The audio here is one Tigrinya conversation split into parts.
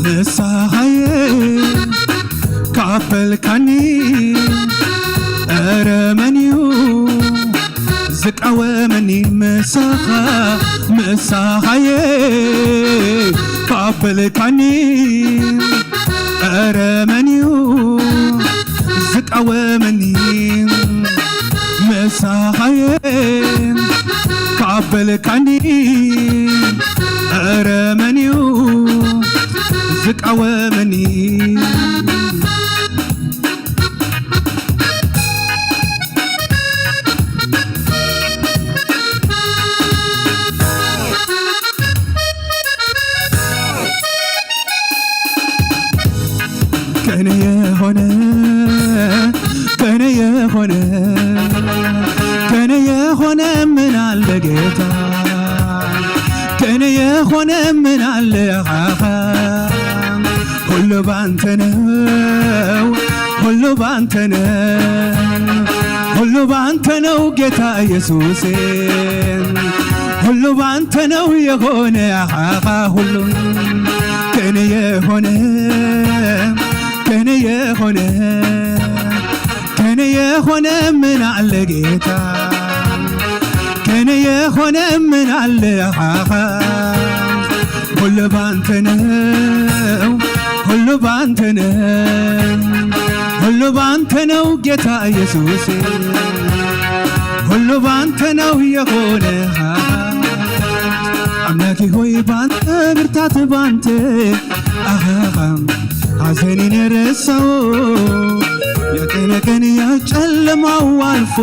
ንስኻየ ካፈልካኒ፣ ኧረ መን እዩ ዝቃወመኒ? ምሳኻ፣ ምሳኻየ ካፈልካኒ፣ ኧረ መን እዩ ዝቃወመኒ? ምሳኻየ ካፈልካኒ፣ ኧረ መን እዩ ዝቃወመኒ? ከኔ የሆነ፣ ከኔ የሆነ፣ ከኔ የሆነ ምን አለ ጌታ? ከኔ የሆነ ምን አለ አኻ? ሁሉ ባንተ ነው፣ ሁሉ ባንተ ነው፣ ሁሉ ባንተ ነው ጌታ ኢየሱሴ። ሁሉ ባንተ ነው የሆነ አኻ፣ ሁሉ ከኔ የሆነ፣ ከኔ የሆነ፣ ከኔ የሆነ ምን አለ ጌታ? ከኔ የሆነ ምን አለ አኻ? ሁሉ ባንተ ነው፣ ሁሉ ባንተ ነው፣ ሁሉ ባንተ ነው ጌታ ኢየሱስ። ሁሉ ባንተ ነው የሆነ። አምላኬ ሆይ ባንተ ብርታት ባንተ፣ አሃሃ፣ ሐዘኔን ረሳው፣ የጨነቀን ያጨለማው አልፎ፣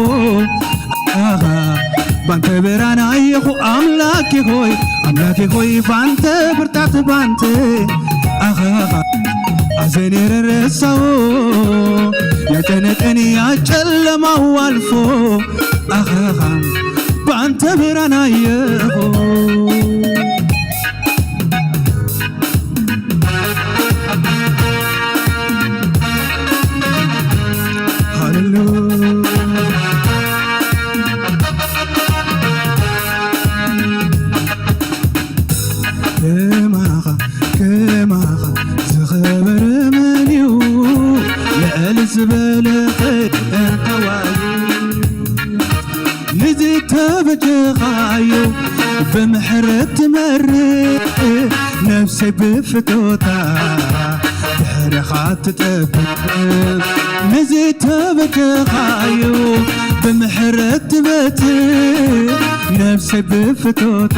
አሃ፣ ባንተ ብርሃን አየኹ አምላኬ ሆይ፣ አምላኬ ሆይ ባንተ ብርታት ባንተ፣ አሃሃ፣ ሐዘኔን ረሳው፣ የጨነቀን ያጨለማው አልፎ፣ አሃሃ፣ ባንተ ብርሃን አየኹ። ሃሌሉያ። ከማኻ፣ ከማኻ ዝኸበረ መን እዩ? ልዕል ዝበለ ኸ እንተዋዩ ንዝተበጀኻዮ ብምሕረት ትመርእ ነፍሰይ ብፍቶታ ድሕርኻ ትጠብቅ። ንዝተበጀኻዮ ብምሕረት ትበትእ ነፍሰይ ብፍቶታ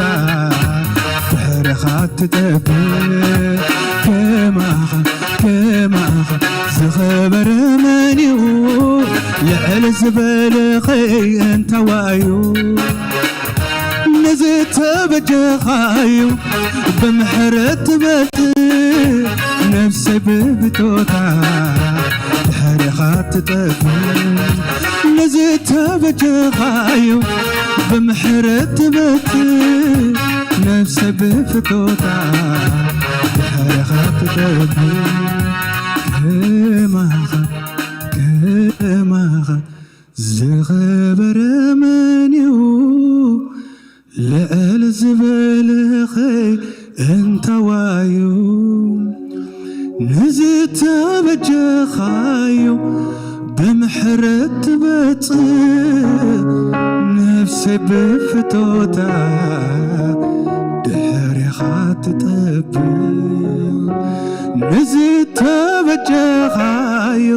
ድሕርኻ ትጠብቅ። ከማኻ ከማኻ ዝኸበረ መን እዩ? ልዕል ዝበለ ኸይ እንተዋዩ ንዝተበጀኻዩ ብምሕረት ትበትእ ነፍሰይ ብብቶታ ድሕርኻ ትጠብቅ። ንዝተበጀኻዩ ብምሕረት ትበትእ ነፍሰይ ብፍቶታ ድሕርኻ ትጠብቅ። ከማኻ ከማኻ ዝኸበረ መን እዩ? ልዕል ዝበለ ኸ እንተዋዩ ንዝተበጀኻዩ ብምሕረት ትበጽእ ነፍሰይ ብፍቶታ ድሕሪኻ ትጠብቅ። ንዝተበጀኻዮ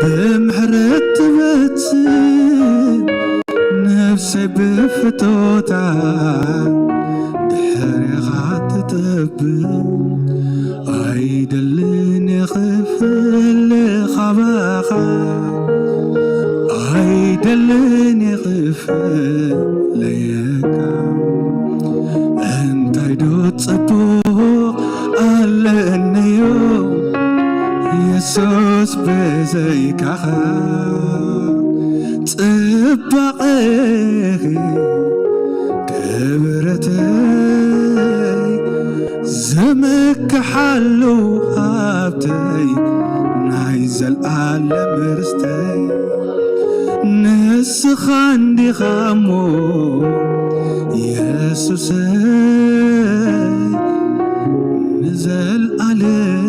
ብምሕረት ትበጽእ ነፍሰይ ብፍቶታ ድሕሪኻ ትጠብቅ። ኣይደልን ክፍለ ካባኻ፣ ኣይደልን ክፍለየካ። እንታይ ዶ ጽቡቕ ኣለኒዮ የሱስ ብዘይካኻ? ጽባቐኺ ክብረተይ ዝምክሓሉ ሃብተይ ናይ ዘልኣለም ርስተይ ንስኻ እንዲኻ እሞ የሱሰይ። ንዘልኣለም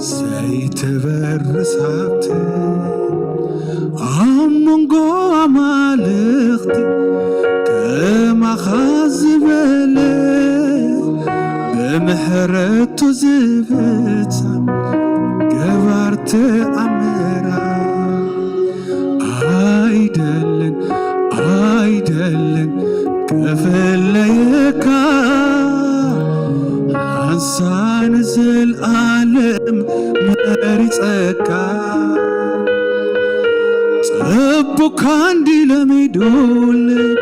ዘይትበርስ ሃብቲ ኣብ መንጎ ኣማልኽቲ ከማኻ ዝበለ ብምሕረቱ ዝብጻ ገባር ተኣምራት ኣይደልን ኣይደልን ክፍለየካ ሓንሳን ዘልኣለም መሪጸካ ጽቡካ እንዲ ለሚዱ ልብ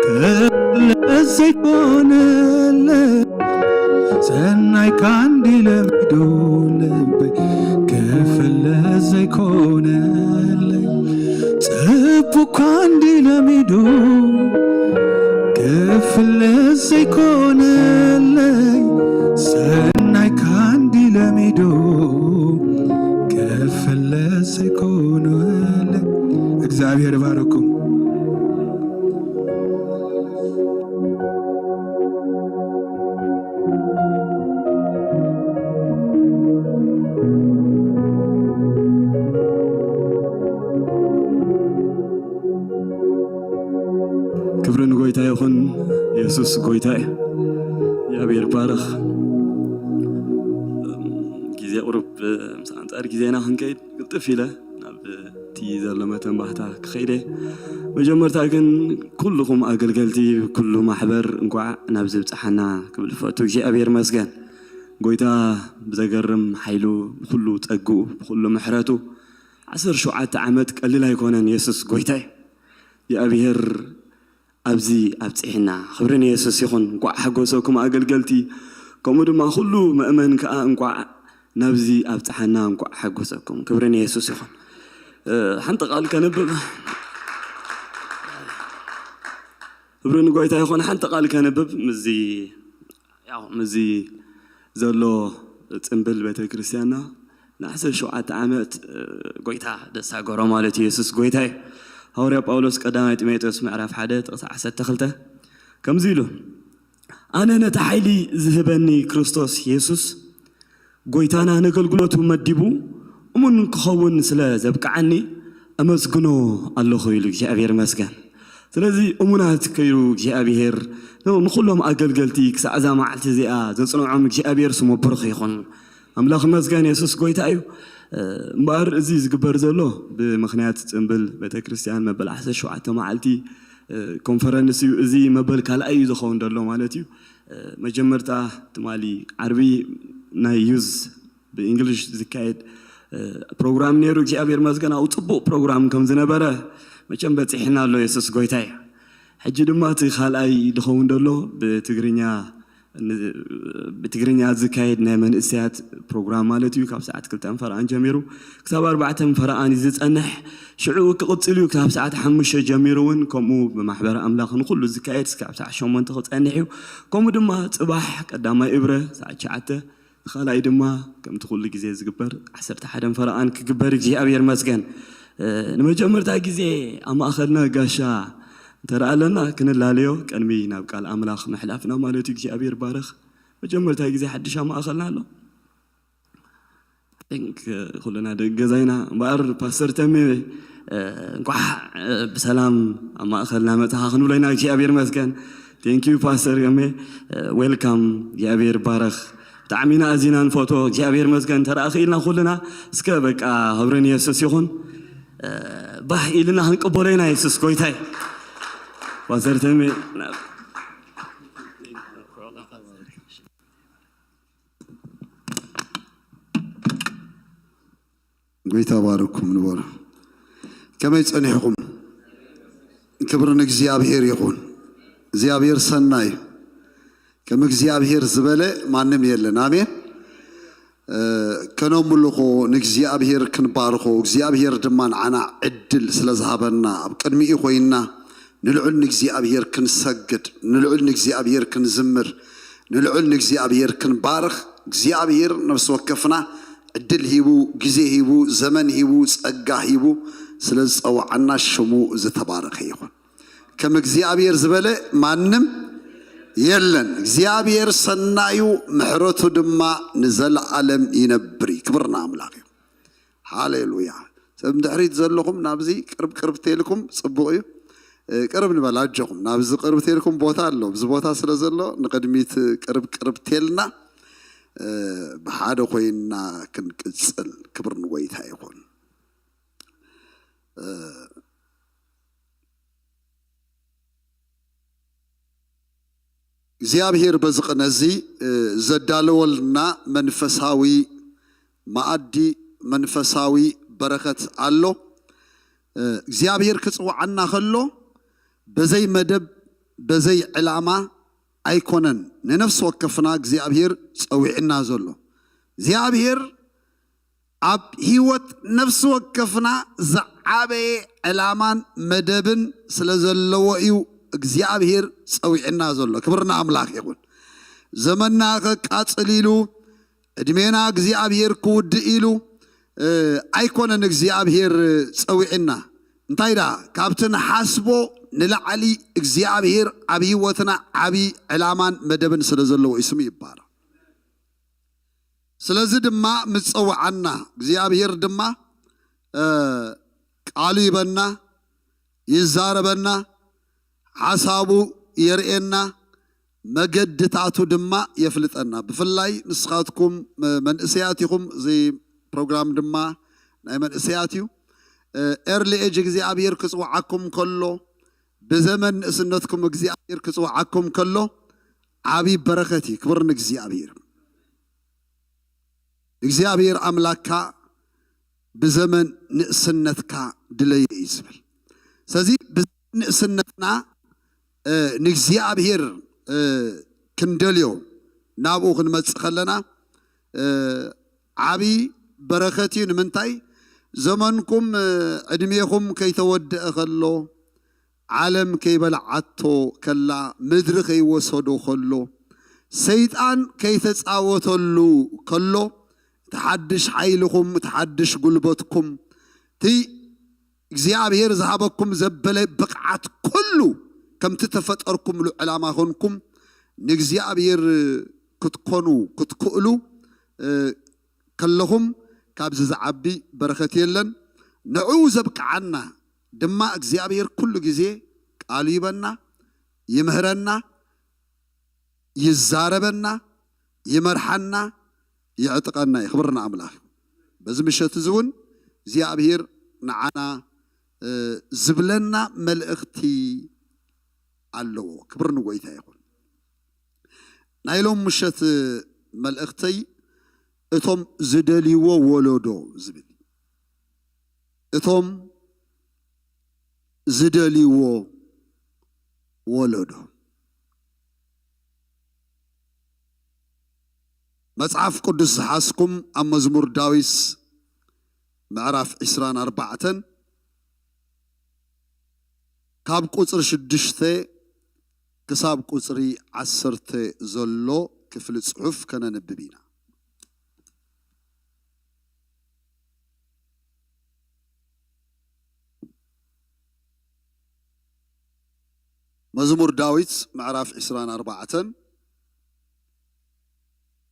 ክፍለ ዘይኮነለ ሰናይካ እንዲ ለሚዱ ልብ ክፍለ ዘይኮነለ ጽቡካ እንዲ ለሚዱ ክፍለ ዘይኮነለይ ሰናይካ እንዲ ለሚዱ ክፍለ ዘይኮነለይ። እግዚኣብሔር ይባርኩም። ክብሪ ንጎይታ ይኹን። የሱስ ጎይታ እዩ። እግዚኣብሔር ባርኽ። ግዜ ቁሩብ ምስ ኣንጻር ግዜና ክንከይድ ቅልጥፍ ኢለ ናብ እቲ ዘሎ መተንባህታ ክኸይደ። መጀመርታ ግን ኩልኹም ኣገልገልቲ ኩሉ ማሕበር እንኳዕ ናብ ዝብጽሓና ክብል ፈቱ እግዚኣብሔር መስገን። ጎይታ ብዘገርም ሓይሉ ብኩሉ ጸግኡ ብኩሉ ምሕረቱ ዓሰርተ ሸውዓተ ዓመት ቀሊል ኣይኮነን። የሱስ ጎይታ እዩ። እግዚኣብሔር ኣብዚ ኣብጽሕና ክብሪ ንየሱስ ይኹን። እንኳዕ ሓጎሰኩም ኣገልገልቲ፣ ከምኡ ድማ ኩሉ መእመን ከኣ እንኳዕ ናብዚ ኣብጽሓና፣ እንኳዕ ሓጎሰኩም። ክብሪ ንየሱስ ይኹን። ሓንቲ ቃል ከንብብ ክብሪ ንጎይታ ይኹን። ሓንቲ ቃል ከንብብ ምስዚ ያው ምስዚ ዘሎ ጽምብል ቤተክርስትያንና ንዓሰርተ ሸውዓተ ዓመት ጎይታ ደሳገሮ ማለት እዩ። የሱስ ጎይታ እዩ። ሃዋርያ ጳውሎስ ቀዳማይ ጢሞቴዎስ ምዕራፍ ሓደ ጥቕሲ ዓሰርተ ክልተ ከምዚ ኢሉ ኣነ ነቲ ሓይሊ ዝህበኒ ክርስቶስ የሱስ ጎይታና ነገልግሎቱ መዲቡ እሙን ክኸውን ስለ ዘብቅዓኒ ኣመስግኖ ኣለኹ ኢሉ እግዚኣብሔር ይመስገን። ስለዚ እሙናት ከይሩ እግዚኣብሔር ንኩሎም ኣገልገልቲ ክሳዕ እዛ መዓልቲ እዚኣ ዘጽንዖም እግዚኣብሔር ስሙ ብሩኽ ይኹን። ኣምላኽ ይመስገን። የሱስ ጎይታ እዩ። እምበኣር እዚ ዝግበር ዘሎ ብምኽንያት ጽምብል ቤተክርስትያን መበል ዓሰርተ ሸውዓተ መዓልቲ ኮንፈረንስ እዩ። እዚ መበል ካልኣይ እዩ ዝኸውን ዘሎ ማለት እዩ። መጀመርታ ትማሊ ዓርቢ ናይ ዩዝ ብእንግሊሽ ዝካየድ ፕሮግራም ነይሩ። እግዚኣብሔር መስገን ኣብኡ ጽቡቕ ፕሮግራም ከም ዝነበረ መቸም በጺሕና ኣሎ። የሱስ ጎይታ እዩ። ሕጂ ድማ እቲ ካልኣይ ዝኸውን ዘሎ ብትግርኛ ብትግርኛ ዝካየድ ናይ መንእሰያት ፕሮግራም ማለት እዩ። ካብ ሰዓት ክልተን ፈረቓን ጀሚሩ ክሳብ ኣርባዕተን ፈረቓን እዩ ዝጸንሕ። ሽዑ ክቕጽል እዩ። ካብ ሰዓት ሓሙሽተ ጀሚሩ እውን ከምኡ ብማሕበረ ኣምላኽ ንኩሉ ዝካየድ ክሳብ ሰዓት ሸሞንተ ክጸንሕ እዩ። ከምኡ ድማ ጽባሕ ቀዳማይ እብረ ሰዓት ትሽዓተ፣ ንኻልኣይ ድማ ከምቲ ኩሉ ግዜ ዝግበር ዓሰርተ ሓደን ፈረቓን ክግበር እግዚኣብሔር መስገን። ንመጀመርታ ግዜ ኣብ ማእኸልና ጋሻ እንተደኣ ኣለና ክንላለዮ ቅድሚ ናብ ቃል ኣምላኽ ምሕላፍና ማለት እዩ። እግዚኣብሔር ባረኽ። መጀመርታ ግዜ ሓድሽ ኣብ ማእኸልና ኣሎ። I think ኩልና ደቂ ገዛ ኢና እምበኣር ፓስተር ተሜ እንኳዕ ብሰላም ኣብ ማእኸልና መፅኻ ክንብሎ ኢና። እግዚኣብሔር መስገን። Thank you ፓስተር ተሜ። Welcome። እግዚኣብሔር ባረኽ። ብጣዕሚ ኢና ኣዚና ንፈትዎ። እግዚኣብሔር መስገን። ተረኣኺ ኢልና ኩልና እስከ በቃ ክብሪ ንየሱስ ይኹን። ባህ ኢልና ክንቅበሎ ኢና። የሱስ ጎይታይ። ፓስተር ተሜ ጎይታ ባርኩም ንበሩ። ከመይ ጸኒሕኩም? ክብሪ ንእግዚኣብሔር ይኹን። እግዚኣብሔር ሰናይ እዩ። ከም እግዚኣብሔር ዝበለ ማንም የለን። ኣሜን። ከነምልኾ ንእግዚኣብሔር ክንባርኾ እግዚኣብሔር ድማ ንዓና ዕድል ስለ ዝሃበና ኣብ ቅድሚኡ ኮይንና ንልዑል ንእግዚኣብሔር ክንሰግድ ንልዑል ንእግዚኣብሔር ክንዝምር ንልዑል ንእግዚኣብሔር ክንባርኽ እግዚኣብሔር ነፍሲ ወከፍና ዕድል ሂቡ ግዜ ሂቡ ዘመን ሂቡ ጸጋ ሂቡ ስለ ዝጸውዓና ሽሙ ዝተባረኸ ይኹን። ከም እግዚኣብሔር ዝበለ ማንም የለን። እግዚኣብሔር ሰናዩ፣ ምሕረቱ ድማ ንዘለዓለም ይነብር እዩ። ክብር ንኣምላኽ እዩ። ሃሌሉያ። ሰብ ድሕሪት ዘለኹም ናብዚ ቅርብ ቅርብ ተልኩም ጽቡቕ እዩ። እ፣ ቅርብ ንበል ኣጆኹም። ናብዚ ቅርብ ተልኩም ቦታ ኣሎ። ኣብዚ ቦታ ስለ ዘሎ ንቕድሚት ቅርብ ቅርብ ተልና፣ እ፣ ብሓደ ኮይንና ክንቅጽል። ክብር ንጎይታ ይኹን። እ፣ እግዚኣብሔር በዚ ቅነ እዚ፣ እ፣ ዘዳለወልና መንፈሳዊ መኣዲ፣ መንፈሳዊ በረኸት ኣሎ። እ፣ እግዚኣብሔር ክጽውዓና ከሎ በዘይ መደብ፣ በዘይ ዕላማ ኣይኮነን ንነፍሲ ወከፍና እግዚኣብሔር ጸዊዕና ዘሎ። እግዚኣብሔር ኣብ ህይወት ነፍሲ ወከፍና ዝዓበየ ዕላማን መደብን ስለ ዘለዎ እዩ እግዚኣብሔር ጸዊዕና ዘሎ። ክብሪ ንኣምላኽ ይኹን። ዘመንና ከቃጽል ኢሉ፣ ዕድሜና እግዚኣብሔር ክውድእ ኢሉ፣ እ፣ ኣይኮነን እግዚኣብሔር ጸዊዕና። እንታይ ደኣ፣ ካብቲ ንሓስቦ ንላዕሊ እግዚኣብሔር ኣብ ህይወትና ዓቢ ዕላማን መደብን ስለ ዘለዎ እዩ ስሙ ይባረኽ። ስለዚ ድማ ምጸውዓና እግዚኣብሔር ድማ፣ እ፣ ቃሉ ይበና፣ ይዛረበና፣ ሓሳቡ የርእየና፣ መገድታቱ ድማ የፍልጠና። ብፍላይ ንስኻትኩም፣ እ፣ መንእሰያት ኢኹም፣ እዚ ፕሮግራም ድማ ናይ መንእሰያት እዩ። እ፣ ኤርሊ ኤጅ እግዚኣብሔር ክጽውዓኩም ከሎ፣ ብዘመን ንእስነትኩም እግዚኣብሔር ክጽውዓኩም ከሎ፣ ዓቢ በረኸት እዩ። ክብር ንእግዚኣብሔር። እግዚኣብሔር ኣምላክካ ብዘመን ንእስነትካ ድለየ እዩ ዝብል። ስለዚ ብዘመን ንእስነትና፣ እ፣ ንእግዚኣብሔር፣ እ፣ ክንደልዮ ናብኡ ክንመጽእ ከለና፣ እ፣ ዓቢ በረኸት እዩ። ንምንታይ? ዘመንኩም፣ እ፣ ዕድሜኹም ከይተወደአ ከሎ፣ ዓለም ከይበልዓቶ ከላ፣ ምድሪ ከይወሰዶ ከሎ፣ ሰይጣን ከይተጻወተሉ ከሎ፣ እቲ ሓድሽ ሓይልኹም፣ እቲ ሓድሽ ጉልበትኩም፣ እቲ እግዚኣብሔር ዝሃበኩም ዘበለ ብቕዓት ኩሉ፣ ከምቲ ተፈጠርኩምሉ ዕላማ ኾንኩም ንእግዚኣብሔር ክትኮኑ ክትክእሉ፣ እ፣ ከለኹም ካብዚ ዝዓቢ በረኸት የለን። ንዕኡ ዘብቅዓና ድማ እግዚኣብሔር ኩሉ ግዜ ቃሉ ይበና፣ ይምህረና፣ ይዛረበና፣ ይመርሓና፣ ይዕጥቀና እዩ። ክብሪ ንኣምላኽ። በዚ ምሸት እዚ እውን እግዚኣብሔር ንዓና፣ እ፣ ዝብለና መልእኽቲ ኣለዎ። ክብሪ ንጎይታ ይኹን። ናይ ሎም ምሸት መልእኽተይ እቶም ዝደልይዎ ወለዶ ዝብል። እቶም ዝደልይዎ ወለዶ። መጽሓፍ ቅዱስ ዝሓዝኩም ኣብ መዝሙር ዳዊት ምዕራፍ ዕስራን ኣርባዕተን ካብ ቁጽሪ ሽዱሽተ ክሳብ ቁጽሪ ዓሰርተ ዘሎ ክፍሊ ጽሑፍ ከነንብብ ኢና። መዝሙር ዳዊት ምዕራፍ ዕስራን ኣርባዕተን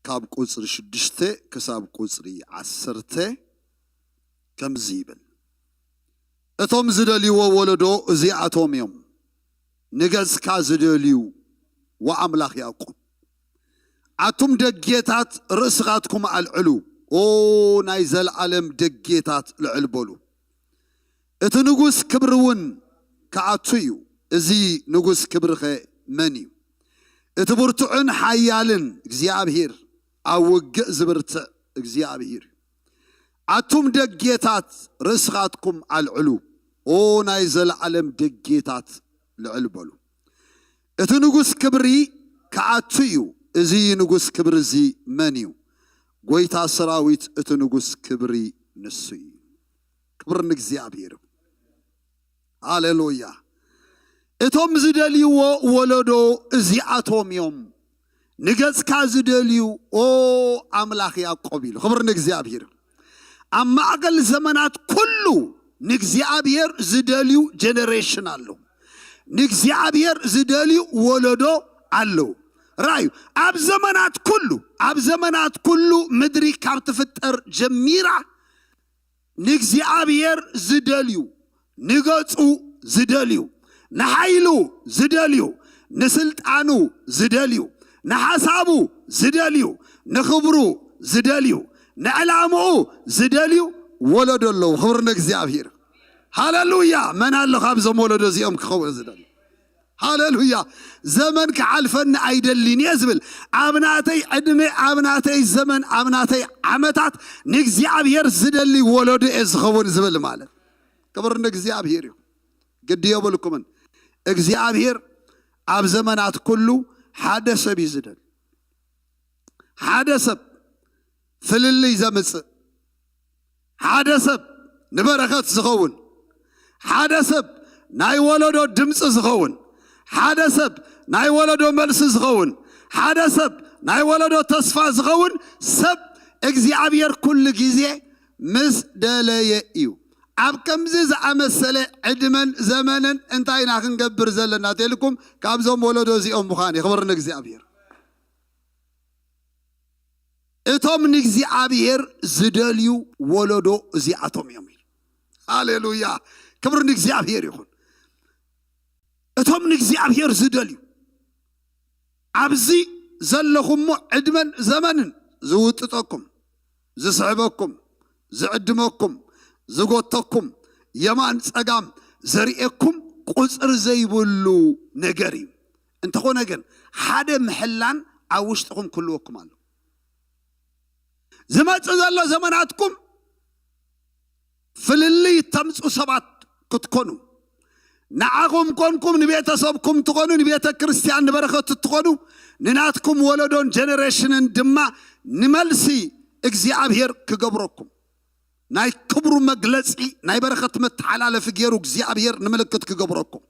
ካብ ቁጽሪ ሽዱሽተ ክሳብ ቁጽሪ ዓሰርተ ከምዚ ይብል። እቶም ዝደልይዎ ወለዶ እዚኣቶም እዮም፣ ንገጽካ ዝደልዩ ወኣምላኽ ያዕቆብ። ኣቱም ደጌታት ርእስኻትኩም ኣልዕሉ፣ ኦ ናይ ዘለኣለም ደጌታት ልዕል በሉ። እቲ ንጉስ ክብሪ እውን ክኣቱ እዩ። እዚ ንጉስ ክብሪኸ መን እዩ? እቲ ብርቱዕን ሓያልን እግዚኣብሔር፣ ኣብ ውግእ ዝብርትዕ እግዚኣብሔር እዩ። ኣቱም ደጌታት ርእስኻትኩም ኣልዕሉ፣ ኦ ናይ ዘለኣለም ደጌታት ልዕል በሉ። እቲ ንጉስ ክብሪ ክኣቱ እዩ። እዚ ንጉስ ክብሪ እዚ መን እዩ? ጎይታ ሰራዊት እቲ ንጉስ ክብሪ ንሱ እዩ። ክብሪ ንእግዚኣብሔር። ሃሌሉያ። እቶም ዝደልይዎ ወለዶ እዚኣቶም እዮም፣ ንገጽካ ዝደልዩ ኦ ኣምላኽ ያዕቆብ ኢሉ። ክብሪ ንእግዚኣብሔር። ኣብ ማእከል ዘመናት ኩሉ ንእግዚኣብሔር ዝደልዩ ጀነሬሽን ኣሎ። ንእግዚኣብሔር ዝደልዩ ወለዶ ኣለዉ። ራእዩ ኣብ ዘመናት ኩሉ ኣብ ዘመናት ኩሉ ምድሪ ካብ ትፍጠር ጀሚራ ንእግዚኣብሔር ዝደልዩ፣ ንገጹ ዝደልዩ፣ ንሓይሉ ዝደልዩ፣ ንስልጣኑ ዝደልዩ፣ ንሓሳቡ ዝደልዩ፣ ንኽብሩ ዝደልዩ፣ ንዕላምኡ ዝደልዩ ወለዶ ኣለዉ። ክብሪ ንእግዚኣብሔር። ሃሌሉያ። መን ኣሎ ካብዞም ወለዶ እዚኦም ክኸውን ዝደሊ? ሃሌሉያ። ዘመን ክሓልፈኒ ኣይደልን እየ ዝብል፣ ኣብ ናተይ ዕድመ፣ ኣብ ናተይ ዘመን፣ ኣብ ናተይ ዓመታት ንእግዚኣብሔር ዝደሊ ወለዶ እየ ዝኸውን ዝብል ማለት። ክብሪ ንእግዚኣብሔር እዩ። ግዲ የብልኩምን። እግዚኣብሔር ኣብ ዘመናት ኩሉ ሓደ ሰብ እዩ ዝደሊ። ሓደ ሰብ ፍልልይ ዘምጽእ፣ ሓደ ሰብ ንበረኸት ዝኸውን፣ ሓደ ሰብ ናይ ወለዶ ድምፂ ዝኸውን፣ ሓደ ሰብ ናይ ወለዶ መልሲ ዝኸውን፣ ሓደ ሰብ ናይ ወለዶ ተስፋ ዝኸውን ሰብ እግዚኣብሔር ኩሉ ግዜ ምስ ደለየ እዩ። ኣብ ከምዚ ዝኣመሰለ ዕድመን ዘመንን እንታይ ኢና ክንገብር ዘለና ተልኩም? ካብዞም ወለዶ እዚኦም ምዃን እዩ። ክብሪ ንእግዚኣብሔር። እቶም ንእግዚኣብሔር ዝደልዩ ወለዶ እዚኣቶም እዮም ኢሉ። ሃሌሉያ። ክብሪ ንእግዚኣብሔር ይኹን። እቶም ንእግዚኣብሔር ዝደልዩ ኣብዚ ዘለኹሞ ዕድመን ዘመንን ዝውጥጠኩም፣ ዝስሕበኩም፣ ዝዕድመኩም፣ ዝጎተኩም፣ የማን ጸጋም ዘርእየኩም ቁጽሪ ዘይብሉ ነገር እዩ። እንተኾነ ግን ሓደ ምሕላን ኣብ ውሽጥኹም ክህልወኩም ኣሎ። ዝመጽእ ዘሎ ዘመናትኩም ፍልልይ ተምጹ ሰባት ክትኮኑ፣ ንዓኹም ኮንኩም ንቤተሰብኩም ትኾኑ፣ ንቤተ ክርስቲያን ንበረኸት ትኾኑ፣ ንናትኩም ወለዶን ጀነሬሽንን ድማ ንመልሲ እግዚኣብሔር ክገብረኩም፣ ናይ ክብሩ መግለጺ፣ ናይ በረኸት መተሓላለፊ ገይሩ እግዚኣብሔር ንምልክት ክገብረኩም፣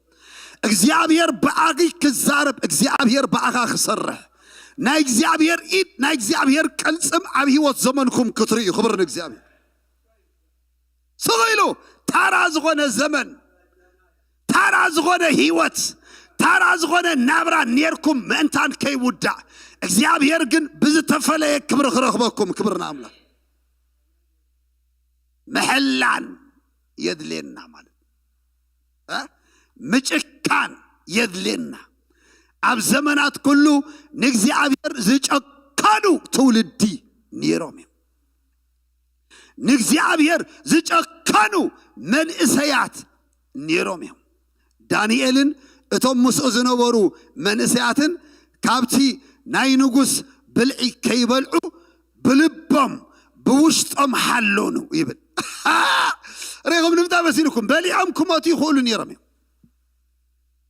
እግዚኣብሔር ብኣኺ ክዛረብ፣ እግዚኣብሔር ብኣኻ ክሰርሕ፣ ናይ እግዚኣብሔር ኢድ፣ ናይ እግዚኣብሔር ቅልጽም ኣብ ህይወት ዘመንኩም ክትርእዩ። ክብሪ ንእግዚኣብሔር። ስቕ ኢሉ ታራ ዝኾነ ዘመን፣ ታራ ዝኾነ ህይወት፣ ታራ ዝኾነ ናብራ ኔርኩም ምእንታን ከይውዳእ፣ እግዚኣብሔር ግን ብዝተፈለየ ክብሪ ክረኽበኩም። ክብሪ ንኣምላኽ። ምሕላን የድልየና ማለት እ? ምጭካን የድልየና። ኣብ ዘመናት ኩሉ ንእግዚኣብሔር ዝጨከኑ ትውልዲ ነይሮም እዮም። ንእግዚኣብሔር ዝጨከኑ መንእሰያት ነይሮም እዮም። ዳንኤልን እቶም ምስኡ ዝነበሩ መንእሰያትን ካብቲ ናይ ንጉስ ብልዒ ከይበልዑ ብልቦም ብውሽጦም ሓሎኑ ይብል። ርኢኹም ንምንታይ መሲልኩም? በሊዖም ክሞቱ ይኽእሉ ነይሮም እዮም።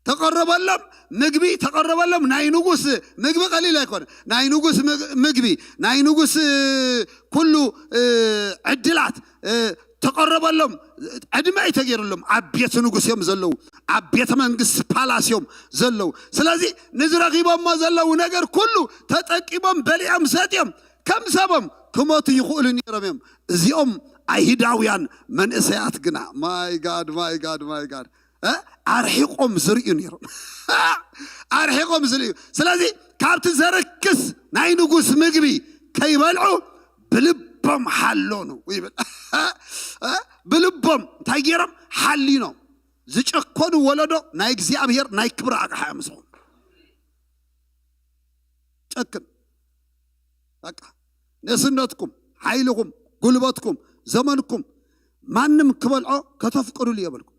ተቐረበሎም ምግቢ፣ ተቐረበሎም ናይ ንጉስ ምግቢ፣ ቀሊል ኣይኮነ። ናይ ንጉስ ምግ-፣ ምግቢ፣ ናይ ንጉስ ኩሉ እ፣ ዕድላት እ፣ ተቐረበሎም። ዕድመ እዩ ተገይሩሎም። ኣብ ቤት ንጉስ እዮም ዘለዉ፣ ኣብ ቤተ መንግስቲ ፓላስ እዮም ዘለዉ። ስለዚ ንዝረኺቦሞ ዘለዉ ነገር ኩሉ ተጠቂሞም፣ በሊዖም፣ ሰትዮም ከም ሰቦም ክሞቱ ይኽእሉ ነይሮም እዮም። እዚኦም ኣይሁዳውያን መንእሰያት ግና፣ ማይ ጋድ፣ ማይ ጋድ፣ ማይ ጋድ፣ እ? ኣርሒቆም ዝርእዩ ነይሮም። ኣርሒቆም ዝርእዩ። ስለዚ ካብቲ ዘርክስ ናይ ንጉስ ምግቢ ከይበልዑ ብልቦም ሓሎኑ ይብል። እ? ብልቦም እንታይ ገይሮም? ሓሊኖም። ዝጨከኑ ወለዶ ናይ እግዚኣብሔር ናይ ክብሪ ኣቕሓ እዮም ዝኾኑ። ጨክን። በቃ ንእስነትኩም፣ ሓይልኹም፣ ጉልበትኩም፣ ዘመንኩም ማንም ክበልዖ ከተፍቅዱሉ የብልኩም።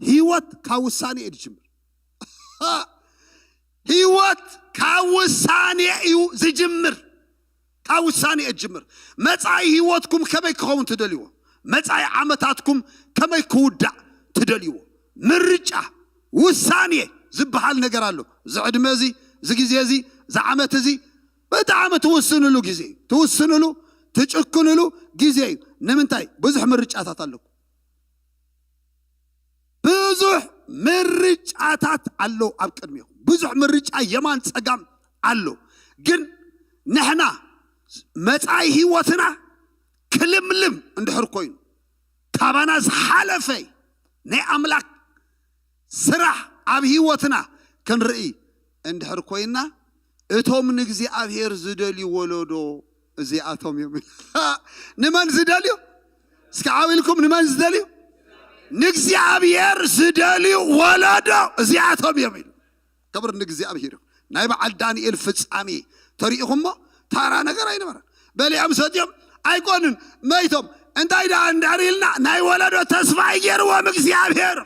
ህይወት ካብ ውሳኔ እዩ ዝጅምር። ህይወት ካብ ውሳኔ እዩ ዝጅምር። ካብ ውሳኔ እዩ ዝጅምር። መጻኢ ህይወትኩም ከመይ ክኸውን ትደልይዎ? መጻኢ ዓመታትኩም ከመይ ክውዳእ ትደልይዎ? ምርጫ፣ ውሳኔ ዝበሃል ነገር ኣሎ። እዚ ዕድመ እዚ፣ እዚ ግዜ እዚ፣ እዚ ዓመት እዚ ብጣዕሚ ትውስንሉ ግዜ እዩ። ትውስንሉ፣ ትጭክንሉ ግዜ እዩ። ንምንታይ? ብዙሕ ምርጫታት ኣለኩም። ብዙሕ ምርጫታት ኣሎ ኣብ ቅድሚኹም። ብዙሕ ምርጫ የማን ጸጋም ኣሎ። ግን ንሕና መጻኢ ህይወትና ክልምልም እንድሕር ኮይኑ፣ ካባና ዝሓለፈ ናይ ኣምላኽ ስራሕ ኣብ ህይወትና ክንርኢ እንድሕር ኮይና፣ እቶም ንእግዚኣብሔር ዝደልዩ ወለዶ እዚኣቶም እዮም። ንመን ዝደልዩ? እስኪ ዓው ኢልኩም፣ ንመን ዝደልዩ? ንእግዚኣብሔር ዝደልዩ ወለዶ እዚኣቶም እዮም ኢሉ። ክብር ንእግዚኣብሔር ይኹን። ናይ በዓል ዳንኤል ፍጻሜ ተሪኢኹሞ? ታራ ነገር ኣይነበረን። በሊዖም ሰትዮም ኣይኮኑን፣ መይቶም። እንታይ ደኣ እንድሕር ኢልና፣ ናይ ወለዶ ተስፋ እዩ ገይርዎም እግዚኣብሔር።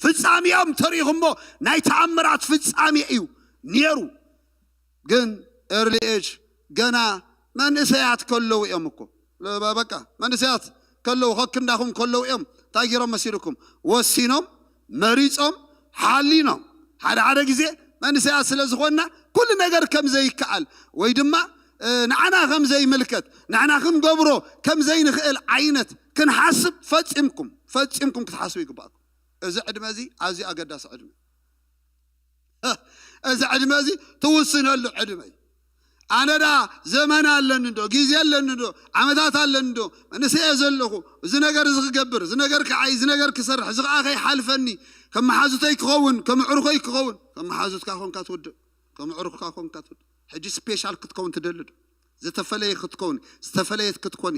ፍጻሜኦም ተሪኢኹሞ? ናይ ተኣምራት ፍጻሜ እዩ ነይሩ። ግን ኤርሊ ኤጅ፣ ገና መንእሰያት ከለዉ እዮም እኮ። በቃ መንእሰያት ከለዉ፣ ከክንዳኹም ከለዉ እዮም እንታይ ገይሮም መሲልኩም? ወሲኖም፣ መሪጾም፣ ሓሊኖም። ሓደ ሓደ ግዜ መንእሰያት ስለ ዝኾንና፣ ኩሉ ነገር ከም ዘይከኣል ወይ ድማ እ፣ ንዓና ከም ዘይምልከት፣ ንዓና ክንገብሮ ከም ዘይንኽእል ዓይነት ክንሓስብ ፈጺምኩም፣ ፈጺምኩም ክትሓስቡ ይግባእኩም። እዚ ዕድመ እዚ ኣዝዩ ኣገዳሲ ዕድመ። እዚ ዕድመ እዚ ትውስነሉ ዕድመ እዩ። ኣነ ደኣ ዘመን ኣለኒ ዶ፣ ግዜ ኣለኒ ዶ፣ ዓመታት ኣለኒ ዶ፣ መንእሰይ እየ ዘለኹ፣ እዚ ነገር እዚ ክገብር፣ እዚ ነገር ክዓይ፣ እዚ ነገር ክሰርሕ፣ እዚ ከዓ ከይሓልፈኒ፣ ከም መሓዙተይ ክኸውን፣ ከም ኣዕሩኸይ ክኸውን። ከም መሓዙትካ ኮንካ ትውድእ፣ ከም ኣዕሩኽካ ኮንካ ትውድእ። ሕጂ ስፔሻል ክትከውን ትደሊ ዶ? ዝተፈለየ ክትከውን፣ ዝተፈለየት ክትኮኒ፣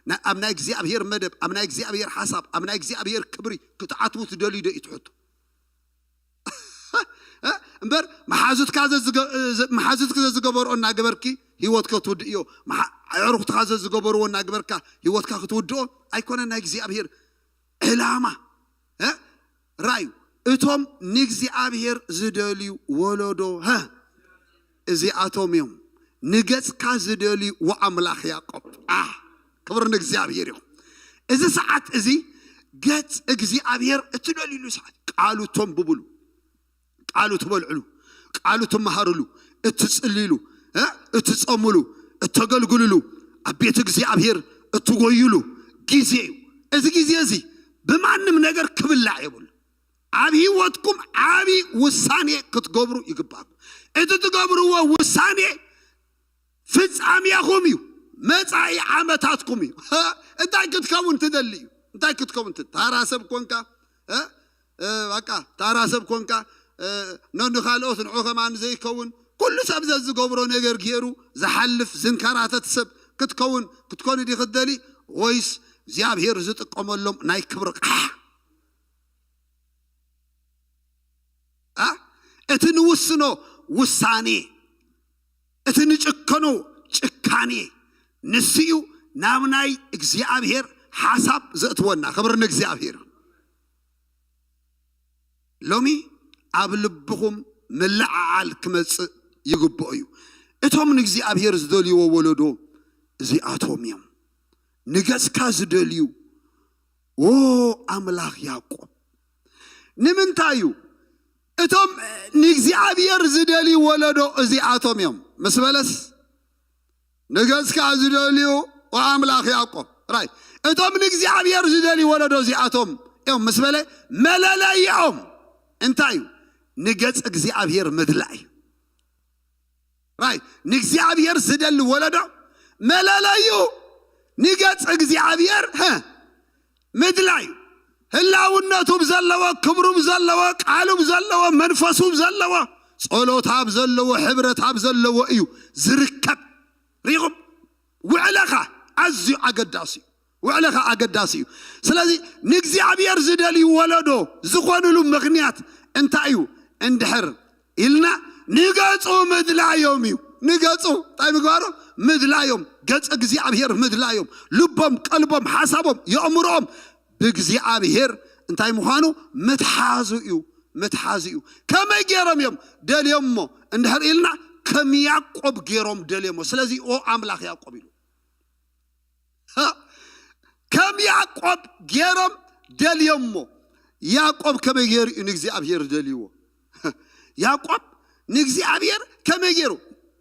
ና-፣ ኣብ ናይ እግዚኣብሔር መደብ፣ ኣብ ናይ እግዚኣብሔር ሓሳብ፣ ኣብ ናይ እግዚኣብሔር ክብሪ ክትኣትዉ ትደልዩ ዶ እዩ ትሕቶ? እ? እምበር መሓዙትካ ዘዝገ-፣ ዘ-፣ መሓዙትኪ ዘዝገበርኦ እናገበርኪ ህይወትኪ ክትውድእዮ፣ መሓ-፣ ኣዕሩኽትኻ ዘዝገበርዎ እናገበርካ ህይወትካ ክትውድኦ ኣይኮነን ናይ እግዚኣብሔር ዕላማ። እ? ራዩ፣ እቶም ንእግዚኣብሔር ዝደልዩ ወለዶ፣ ሀ፣ እዚኣቶም እዮም። ንገጽካ ዝደልዩ ወኣምላኽ ያዕቆብ። አ፣ ክብሪ ንእግዚኣብሔር ይኹን። እዚ ሰዓት እዚ ገጽ እግዚኣብሔር እትደልዩሉ ሰዓት፣ ቃሉ ተንብቡሉ፣ ቃሉ ትበልዕሉ፣ ቃሉ ትመሃርሉ፣ እትጽልይሉ፣ እ፣ እትጸሙሉ፣ እተገልግልሉ፣ ኣብ ቤት እግዚኣብሔር እትጎይሉ ግዜ እዩ። እዚ ግዜ እዚ ብማንም ነገር ክብላዕ የብሉ። ኣብ ህይወትኩም ዓቢ ውሳኔ ክትገብሩ ይግባእኩም። እቲ ትገብርዎ ውሳኔ ፍጻሜኹም እዩ፣ መጻኢ ዓመታትኩም እዩ። እንታይ ክትከውን ትደሊ እዩ? እንታይ ክትከውን ት-፣ ታራ ሰብ ኮንካ፣ እ? እ፣ በቃ ታራ ሰብ ኮንካ፣ እ፣ ነ-፣ ንኻልኦት ንዑ ከማን ዘይከውን፣ ኩሉ ሰብ ዘዝገብሮ ነገር ገይሩ ዝሓልፍ ዝንከራተት ሰብ ክትከውን፣ ክትኮኒ ዲ ክትደሊ? ወይስ እግዚኣብሔር ዝጥቀመሎም ናይ ክብሪ ቃ-፣ ኣ? እቲ ንውስኖ ውሳኔ፣ እቲ ንጭከኖ ጭካኔ፣ ንሱ እዩ ናብ ናይ እግዚኣብሔር ሓሳብ ዘእትወና። ክብሪ ንእግዚኣብሔር። ሎሚ ኣብ ልብኹም ምልዕዓል ክመጽእ ይግብኦ እዩ። እቶም ንእግዚኣብሔር ዝደልይዎ ወለዶ እዚኣቶም እዮም። ንገጽካ ዝደልዩ፣ ዎ ኣምላኽ ያዕቆብ። ንምንታይ እዩ? እቶም ንእግዚኣብሔር ዝደልዩ ወለዶ እዚኣቶም እዮም። ምስ በለስ፣ ንገጽካ ዝደልዩ፣ ኦ ኣምላኽ ያዕቆብ። ራይ፣ እቶም ንእግዚኣብሔር ዝደልዩ ወለዶ እዚኣቶም እዮም ምስ በለ፣ መለለይኦም እንታይ እዩ? ንገጽ እግዚኣብሔር ምድላይ እዩ። ራይ፣ ንእግዚኣብሔር ዝደሊ ወለዶ መለለዩ ንገጽ እግዚኣብሔር፣ ሀ፣ ምድላይ እዩ። ህላውነቱ ብዘለዎ፣ ክብሩ ብዘለዎ፣ ቃሉ ብዘለዎ፣ መንፈሱ ብዘለዎ፣ ጸሎት ኣብ ዘለዎ፣ ሕብረት ኣብ ዘለዎ እዩ ዝርከብ። ሪኹም? ውዕለኻ ኣዝዩ ኣገዳሲ እዩ። ውዕለኻ ኣገዳሲ እዩ። ስለዚ ንእግዚኣብሔር ዝደልዩ ወለዶ ዝኾኑሉ ምኽንያት እንታይ እዩ? እንድሕር ኢልና ንገጹ ምድላዮም እዩ። ንገጹ እንታይ ምግባሮም? ምድላዮም። ገጸ እግዚኣብሔር ምድላዮም። ልቦም፣ ቀልቦም፣ ሓሳቦም፣ የእምሮኦም ብእግዚኣብሔር እንታይ ምዃኑ ምትሓዙ እዩ። ምትሓዙ እዩ። ከመይ ገይሮም እዮም ደልዮሞ እንድሕር ኢልና ከም ያዕቆብ ገይሮም ደልዮሞ። ስለዚ ኦ ኣምላኽ ያዕቆብ ኢሉ። ሃ፣ ከም ያዕቆብ ገይሮም ደልዮሞ። ያዕቆብ ከመይ ገይሩ እዩ ንእግዚኣብሔር ደልይዎ? ያዕቆብ ንእግዚኣብሔር ከመይ ገይሩ?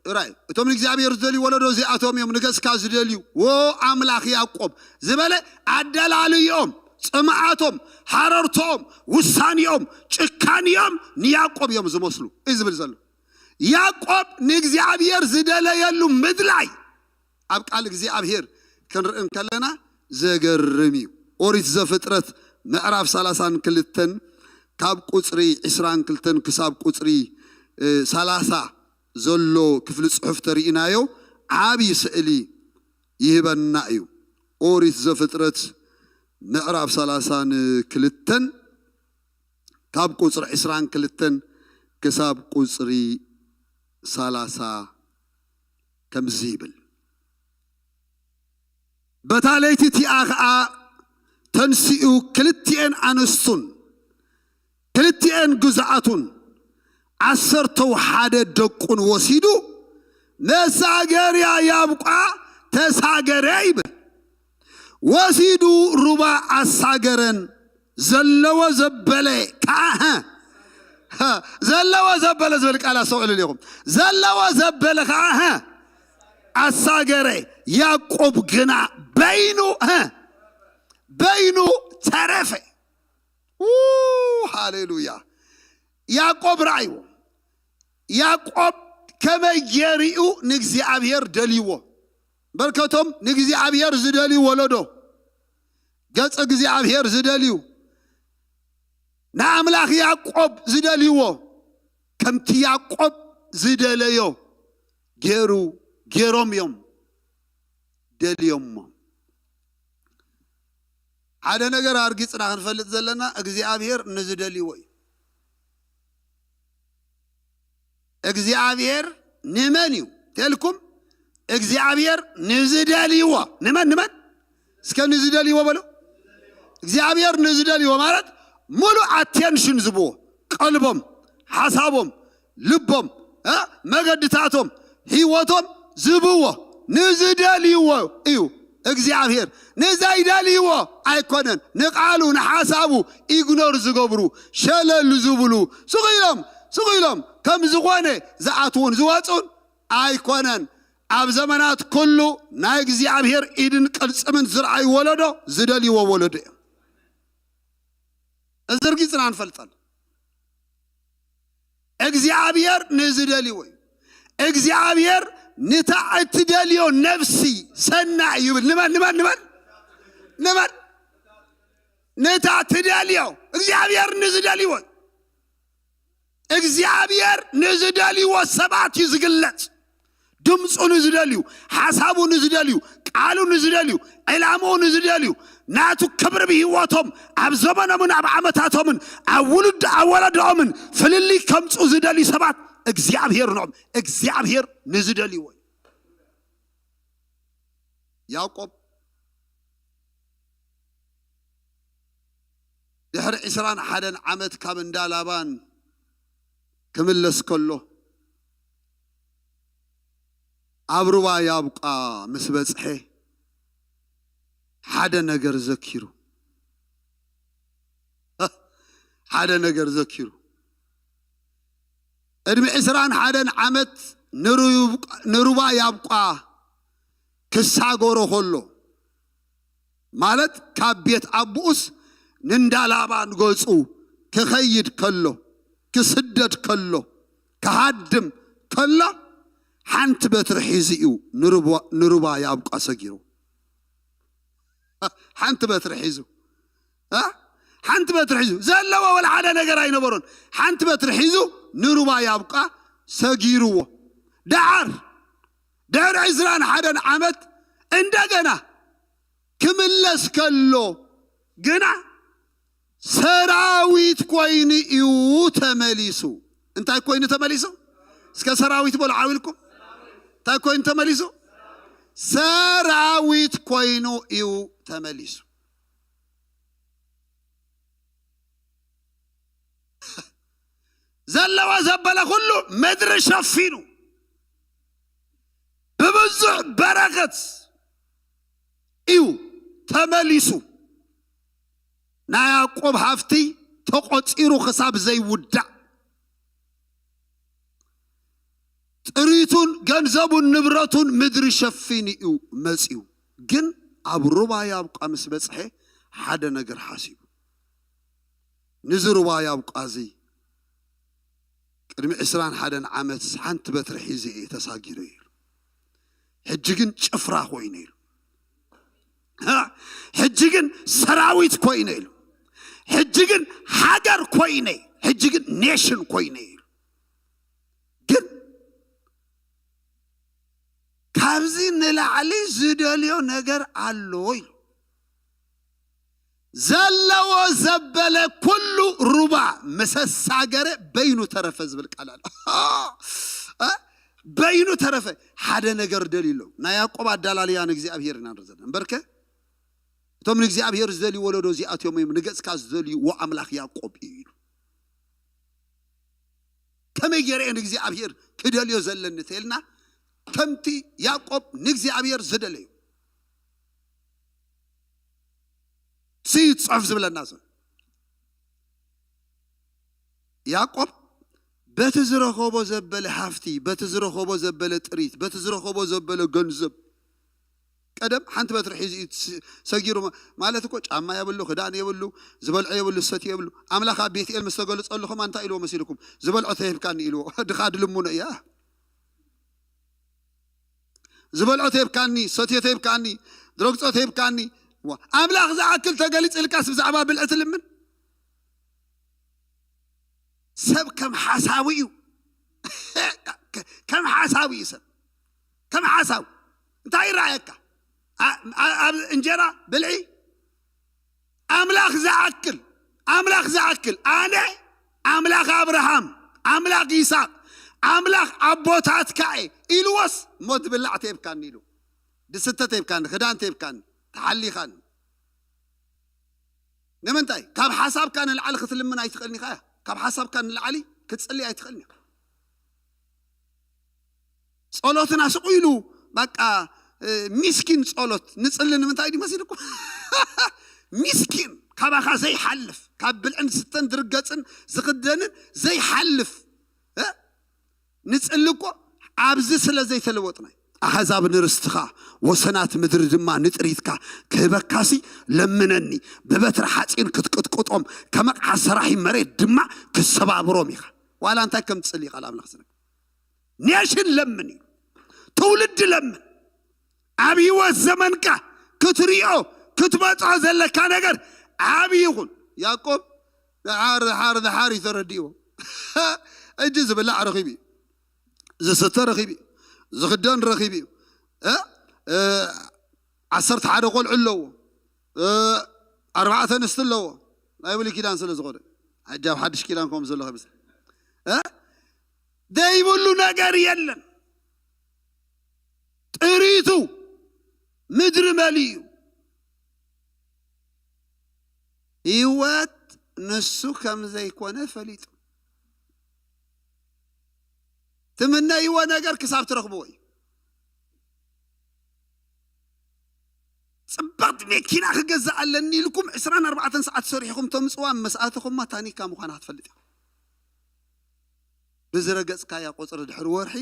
ራይ፣ እቶም ንእግዚኣብሔር ዝደልዩ ወለዶ እዚኣቶም እዮም ንገጽካ ዝደልዩ። ዎ ኣምላኽ ያዕቆብ ዝበለ ኣደላልዮም፣ ጽምኣቶም፣ ሃረርቶኦም፣ ውሳኔኦም፣ ጭካኔኦም ንያዕቆብ እዮም ዝመስሉ እዩ ዝብል ዘሎ። ያዕቆብ ንእግዚኣብሔር ዝደለየሉ ምድላይ ኣብ ቃል እግዚኣብሔር ክንርኢ እንከለና ዘገርም እዩ። ኦሪት ዘፍጥረት ምዕራፍ ሰላሳን ክልተን ካብ ቁፅሪ ዕስራን ክልተን ክሳብ ቁፅሪ እ፣ ሰላሳ ዘሎ ክፍሊ ፅሑፍ ተሪኢናዮ ዓብዪ ስእሊ ይህበና እዩ። ኦሪት ዘፍጥረት ምዕራፍ ሰላሳን ክልተን ካብ ቁፅሪ ዕስራን ክልተን ክሳብ ቁፅሪ ሰላሳ ከምዚ ይብል። በታ ለይቲ እቲኣ ኸዓ ተንሲኡ ክልቲኤን ኣንስቱን ክልቲኤን ግዛኣቱን ዓሰርተው ሓደ ደቁን ወሲዱ መሳገርያ ያብቋ ተሳገረ ይብል። ወሲዱ ሩባ ኣሳገረን ዘለዎ ዘበለ ከዓ ሀ፣ ሀ፣ ዘለዎ ዘበለ ዝብል ቃል ኣስተውዕሉ ኢኹም። ዘለዎ ዘበለ ከዓ ሀ፣ ኣሳገረ። ያዕቆብ ግና በይኑ ሀ፣ በይኑ ተረፈ። ው፣ ሃሌሉያ። ያዕቆብ ረኣይዎ። ያዕቆብ ከመይ ገይሩ ንእግዚኣብሔር ደልይዎ። በርከቶም ንእግዚኣብሔር ዝደልዩ ወለዶ፣ ገጽ እግዚኣብሔር ዝደልዩ፣ ንኣምላኽ ያዕቆብ ዝደልይዎ፣ ከምቲ ያዕቆብ ዝደለዮ ገይሩ፣ ገይሮም እዮም ደልዮሞ። ሓደ ነገር ኣርጊጽና ክንፈልጥ ዘለና እግዚኣብሔር ንዝደልይዎ እዩ። እግዚኣብሔር ንመን እዩ ተልኩም? እግዚኣብሔር ንዝደልይዎ። ንመን፣ ንመን? እስከ ንዝደልይዎ በሉ። እግዚኣብሔር ንዝደልይዎ ማለት ሙሉእ ኣቴንሽን ዝብዎ፣ ቀልቦም፣ ሓሳቦም፣ ልቦም፣ እ፣ መገድታቶም፣ ህይወቶም ዝብዎ ንዝደልይዎ እዩ እግዚኣብሔር። ንዘይደልይዎ ኣይኮነን። ንቃሉ፣ ንሓሳቡ ኢግኖር ዝገብሩ፣ ሸለል ዝብሉ፣ ስቕ ኢሎም፣ ስቕ ኢሎም ከም ዝኾነ ዝኣትዉን ዝወፁን ኣይኮነን። ኣብ ዘመናት ኩሉ ናይ እግዚኣብሔር ኢድን ቅልጽምን ዝረኣዩ ወለዶ ዝደልይዎ ወለዶ እዮም። እዚ ርጊጽና ንፈልጠሉ። እግዚኣብሔር ንዝደልይዎ እዩ። እግዚኣብሔር ንታ እትደልዮ ነፍሲ ሰናይ ይብል። ንመን፣ ንመን፣ ንመን? ንመን? ንታ ትደልዮ። እግዚኣብሔር ንዝደልይዎ እዩ። እግዚኣብሔር ንዝደልይዎ ሰባት እዩ ዝግለጽ። ድምፁ ንዝደልዩ፣ ሓሳቡ ንዝደልዩ፣ ቃሉ ንዝደልዩ፣ ዕላምኡ ንዝደልዩ፣ ናቱ ክብሪ ብህይወቶም ኣብ ዘመኖምን ኣብ ዓመታቶምን ኣብ ውሉድ ኣወለድኦምን ፍልልይ ከምፁ ዝደልዩ ሰባት እግዚኣብሔር ንኦም። እግዚኣብሔር ንዝደልይዎ እዩ። ያዕቆብ ድሕሪ ዕስራን ሓደን ዓመት ካብ እንዳ ላባን ክምለስ ከሎ፣ ኣብ ሩባ ያብቋ ምስ በጽሐ፣ ሓደ ነገር ዘኪሩ። ሓደ ነገር ዘኪሩ። ቅድሚ ዕስራን ሓደን ዓመት ንሩባ ያብቋ ክሳገሮ ከሎ፣ ማለት ካብ ቤት ኣቦኡስ ንንዳ ላባን ገጹ ክኸይድ ከሎ፣ ክስደድ ከሎ፣ ክሃድም ከሎ፣ ሓንቲ በትሪ ሒዙ እዩ ንሩባ፣ ንሩባ ያብቋ ሰጊሩ። ሓንቲ በትሪ ሒዙ፣ እ? ሓንቲ በትሪ ሒዙ፣ ዘለዎ ወላ ሓደ ነገር ኣይነበሮን። ሓንቲ በትሪ ሒዙ ንሩባ ያብቋ ሰጊርዎ። ደዓር ድሕሪ ዕስራን ሓደን ዓመት እንደገና ክምለስ ከሎ ግና ሰራዊት ኮይኑ እዩ ተመሊሱ። እንታይ ኮይኑ ተመሊሱ? እስከ ሰራዊት በሉ ዓው ኢልኩም። እንታይ ኮይኑ ተመሊሱ? ሰራዊት ኮይኑ እዩ ተመሊሱ። ዘለዎ ዘበለ ኩሉ ምድሪ ሸፊኑ፣ ብብዙሕ በረኸት እዩ ተመሊሱ። ናይ ያዕቆብ ሃፍቲ ተቖጺሩ ክሳብ ዘይውዳእ፣ ጥሪቱን ገንዘቡን ንብረቱን ምድሪ ሸፊኑ እዩ መጺኡ። ግን ኣብ ሩባ ያብቋ ምስ በጽሐ ሓደ ነገር ሓሲቡ። ንዚ ሩባ ያብቋ እዚ ቅድሚ ዕስራን ሓደን ዓመት ሓንቲ በትሪ ሒዘ እየ ተሳጊረ ኢሉ። ሕጂ ግን ጭፍራ ኮይነ ኢሉ። ሕጂ ግን ሰራዊት ኮይነ ኢሉ። ሕጂ ግን ሃገር ኮይነ፣ ሕጂ ግን ኔሽን ኮይነ ኢሉ። ግን ካብዚ ንላዕሊ ዝደልዮ ነገር ኣሎ ኢሉ። ዘለዎ ዘበለ ኩሉ ሩባ ምሰሳገረ በይኑ ተረፈ ዝብል ቃል ኣሎ። እ? በይኑ ተረፈ። ሓደ ነገር ደልዩ ኣሎ። ናይ ያዕቆብ ኣዳላልያ ንእግዚኣብሔር ኢና ንርኢ ዘለና። እምበርከ እቶም ንእግዚኣብሔር ዝደልዩ ወለዶ እዚኣቶም እዮም። ንገጽካ ዝደልዩ ኣምላኽ ያዕቆብ እዩ ኢሉ። ከመይ ገይረ እየ ንእግዚኣብሔር ክደልዮ ዘለኒ ተልና፣ ከምቲ ያዕቆብ ንእግዚኣብሔር ዝደለዩ። ሲ ጽሑፍ ዝብለና ዘሎ ያዕቆብ በቲ ዝረኸቦ ዘበለ ሃፍቲ፣ በቲ ዝረኸቦ ዘበለ ጥሪት፣ በቲ ዝረኸቦ ዘበለ ገንዘብ፣ ቀደም ሓንቲ በትሪ ሒዙ እዩ ስ-፣ ሰጊሩ ማ-፣ ማለት እኮ ጫማ የብሉ፣ ክዳን የብሉ፣ ዝበልዖ የብሉ፣ ዝሰትዮ የብሉ። ኣምላኽ ኣብ ቤትኤል ምስ ተገልጸሉ ከማን እንታይ ኢልዎ መሲልኩም? "ዝበልዖ ተሂብካኒ" ኢልዎ። ድኻ ድልምኖ እያ። "ዝበልዖ ተሂብካኒ፣ ሰትዮ ተሂብካኒ፣ ድረግጾ ተሂብካኒ"። ዋ፣ ኣምላኽ ዝኣክል ተገሊጽልካስ ብዛዕባ ብልዒ ትልምን? ሰብ ከም ሓሳቡ እዩ። ከም ሓሳቡ እዩ ሰብ። ከም ሓሳቡ። እንታይ ይረኣየካ? ኣ-፣ ኣ-፣ ኣብ እንጀራ ብልዒ ኣምላኽ ዝኣክል፣ ኣምላኽ ዝኣክል፣ ኣነ ኣምላኽ ኣብርሃም፣ ኣምላኽ ይስሐቅ፣ ኣምላኽ ኣቦታትካ እየ ኢልዎስ፣ እሞ ትብላዕ ተይብካኒ ኢሉ፣ ድስተ ተይብካኒ፣ ክዳን ተይብካኒ፣ ተሓሊኻኒ። ንምንታይ? ካብ ሓሳብካ ንላዕሊ ክትልምን ኣይትኽእልን ኢኻ እያ። ካብ ሓሳብካ ንላዕሊ ክትጽሊ ኣይትኽእልን ኢኻ። ጸሎትና ስቕ ኢሉ፣ በቃ፣ እ፣ ሚስኪን ጸሎት ንጽሊ። ንምንታይ ድዩ መሲልኩም? ሚስኪን፣ ካባኻ ዘይሓልፍ፣ ካብ ብልዕን ስተን ዝርገጽን ዝኽደንን ዘይሓልፍ፣ እ? ንጽሊ እኮ ኣብዚ ስለ ዘይተለወጥና እዩ። ኣሕዛብ ንርስትኻ፣ ወሰናት ምድሪ ድማ ንጥሪትካ ክህበካሲ ለምነኒ። ብበትሪ ሓጺን ክትቅጥቅጦም፣ ከመቕዓ ሰራሒ መሬት ድማ ክሰባብሮም ኢኻ። ዋላ እንታይ ከም ትጽሊ ቃል ኣምላኽ ዝነግር። ኔሽን ለምን እዩ። ትውልዲ ለምን። ኣብ ህይወት ዘመንካ ክትሪኦ፣ ክትበጽሖ ዘለካ ነገር ዓቢ ይኹን። ያዕቆብ ድሓር፣ ድሓር፣ ድሓር እዩ ተረዲእዎ። ሕጂ ዝብላዕ ረኺቡ እዩ። ዝስተ ረኺቡ እዩ። ዝኽደን ረኺቡ እዩ። እ? እ፣ ዓሰርተ ሓደ ቆልዑ ኣለዎ። እ፣ ኣርባዕተ ኣንስቲ ኣለዎ። ናይ ብሉይ ኪዳን ስለ ዝኾነ። ሕጂ ኣብ ሓድሽ ኪዳን ከም ዘሎ ከይመስል። እ? ዘይብሉ ነገር የለን። ጥሪቱ ምድሪ መሊኡ። ህይወት ንሱ ከም ዘይኮነ ፈሊጡ። ትምነይዎ ነገር ክሳብ ትረኽብዎ እዩ። ጽብቕቲ መኪና ክገዝእ ኣለኒ ኢልኩም ዕስራን ኣርባዕተን ሰዓት ሰሪሕኹም ተምጽዋ፣ ምስ ኣተኹማ ታኒካ ምዃና ክትፈልጥ ኢኻ። ብዝረገጽካያ ቁጽሪ ድሕሪ ወርሒ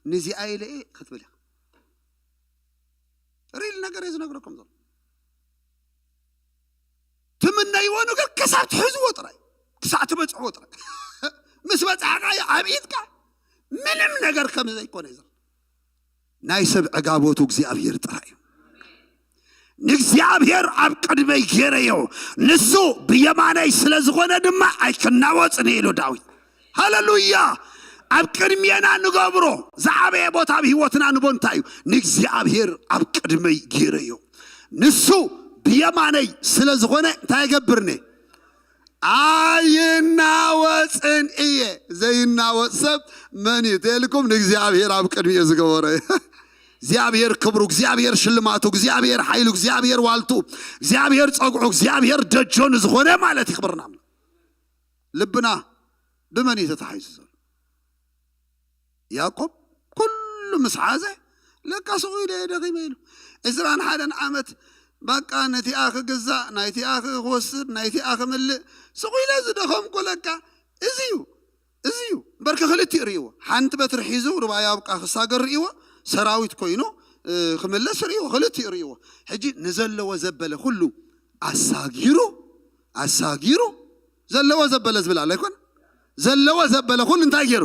ንዚኣ ኢለ እየ ክትብል ኢኻ። ሪል ነገር እየ ዝነግረኩም ዘሎ። ትምነይዎ ነገር ክሳብ ትሕዝዎ ጥራይ፣ ክሳብ ትበጽሕዎ ጥራይ። ምስ በጻሕካዮ ኣብ ኢድካ ምንም ነገር ከም ዘይኮነ እዩ ዘሎ። ናይ ሰብ ዕጋበቱ እግዚኣብሔር ጥራይ እዩ። ንእግዚኣብሔር ኣብ ቅድመይ ገይረዮ፣ ንሱ ብየማነይ ስለ ዝኾነ ድማ ኣይክናወጽን ኢሉ ዳዊት። ሃሌሉያ! ኣብ ቅድሜና ንገብሮ ዝዓበየ ቦታ ኣብ ህይወትና ንቦ እንታይ እዩ? ንእግዚኣብሔር ኣብ ቅድመይ ገይረዮ፣ ንሱ ብየማነይ ስለ ዝኾነ እንታይ እገብርኒ? ኣይናወጽን እየ። ዘይናወጽ ሰብ መን እዩ ተልኩም? ንእግዚኣብሔር ኣብ ቅድሚኡ ዝገበረ። እግዚኣብሔር ክብሩ፣ እግዚኣብሔር ሽልማቱ፣ እግዚኣብሔር ሓይሉ፣ እግዚኣብሔር ዋልቱ፣ እግዚኣብሔር ጸግዑ፣ እግዚኣብሔር ደጆኑ ዝኾነ ማለት ይኽብርና። ልብና ብመን እዩ ተታሒዙ ዘሎ? ያዕቆብ ኩሉ ምስ ሓዘ፣ ለካ ስቕ ኢለ እየ ደኺመ ኢሉ። ዕስራን ሓደን ዓመት በቃ ነቲኣ ክግዛእ፣ ናይቲኣ ክወስድ፣ ናይቲኣ ክምልእ፣ ስቕ ኢለ ዝደኸምኩ ለካ እዚ እዩ፣ እዚ እዩ። እምበርከ ክልቲኡ ርእይዎ። ሓንቲ በትሪ ሒዙ ሩባ ያቡቃ ክሳገር ርእይዎ፣ ሰራዊት ኮይኑ፣ እ፣ ክምለስ ርእይዎ፣ ክልቲኡ ርእይዎ። ሕጂ ንዘለዎ ዘበለ ኩሉ ኣሳጊሩ፣ ኣሳጊሩ፣ ዘለዎ ዘበለ ዝብል ኣሎ ኣይኮን? ዘለዎ ዘበለ ኩሉ እንታይ ገይሩ?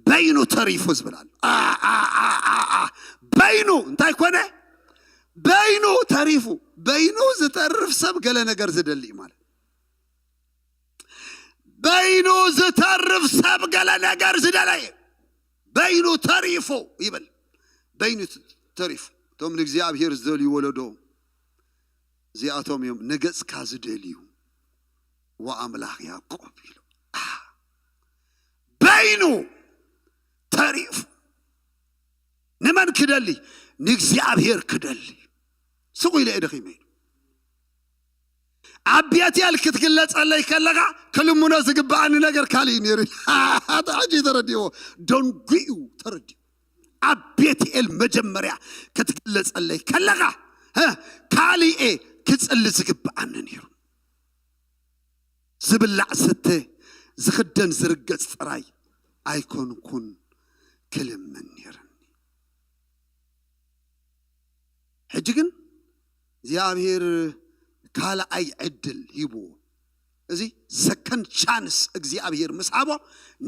በይኑ ተሪፉ ዝብል ኣሎ። ኣ፣ ኣ፣ ኣ፣ ኣ፣ ኣ። በይኑ እንታይ ኮነ? በይኑ ተሪፉ። በይኑ ዝተርፍ ሰብ ገለ ነገር ዝደሊ እዩ ማለት። በይኑ ዝተርፍ ሰብ ገለ ነገር ዝደለየ በይኑ ተሪፉ ይብል። በይኑ ተሪፉ። እቶም ንእግዚኣብሔር ዝደልዩ ወለዶ፣ እዚኣቶም እዮም። ንገጽካ ዝደልዩ ወኣምላኽ ያዕቆብ ኢሉ። በይኑ ተሪፉ። ንመን ክደሊ? ንእግዚኣብሔር ክደሊ። ስቑ ኢለ እየ ደኺመ ኢሉ። ኣብ ቤትኤል ክትግለጸለይ ከለኻ ክልምኖ ዝግብኣኒ ነገር ካልእ እዩ ነይሩ። ሕጂ ተረዲዎ። ደንጉዩ ተረዲዎ። ኣብ ቤትኤል መጀመርያ ክትግለጸለይ ከለኻ፣ እ፣ ካልእ እየ ክጽሊ ዝግብኣኒ ነይሩ። ዝብላዕ ዝስተ፣ ዝኽደን ዝርገጽ ጥራይ ኣይኮንኩን ክልምን ነይርኒ። ሕጂ ግን እግዚኣብሔር ካልኣይ ዕድል ሂብዎ። እዚ ሰከንድ ቻንስ እግዚኣብሔር ምስ ሃቦ፣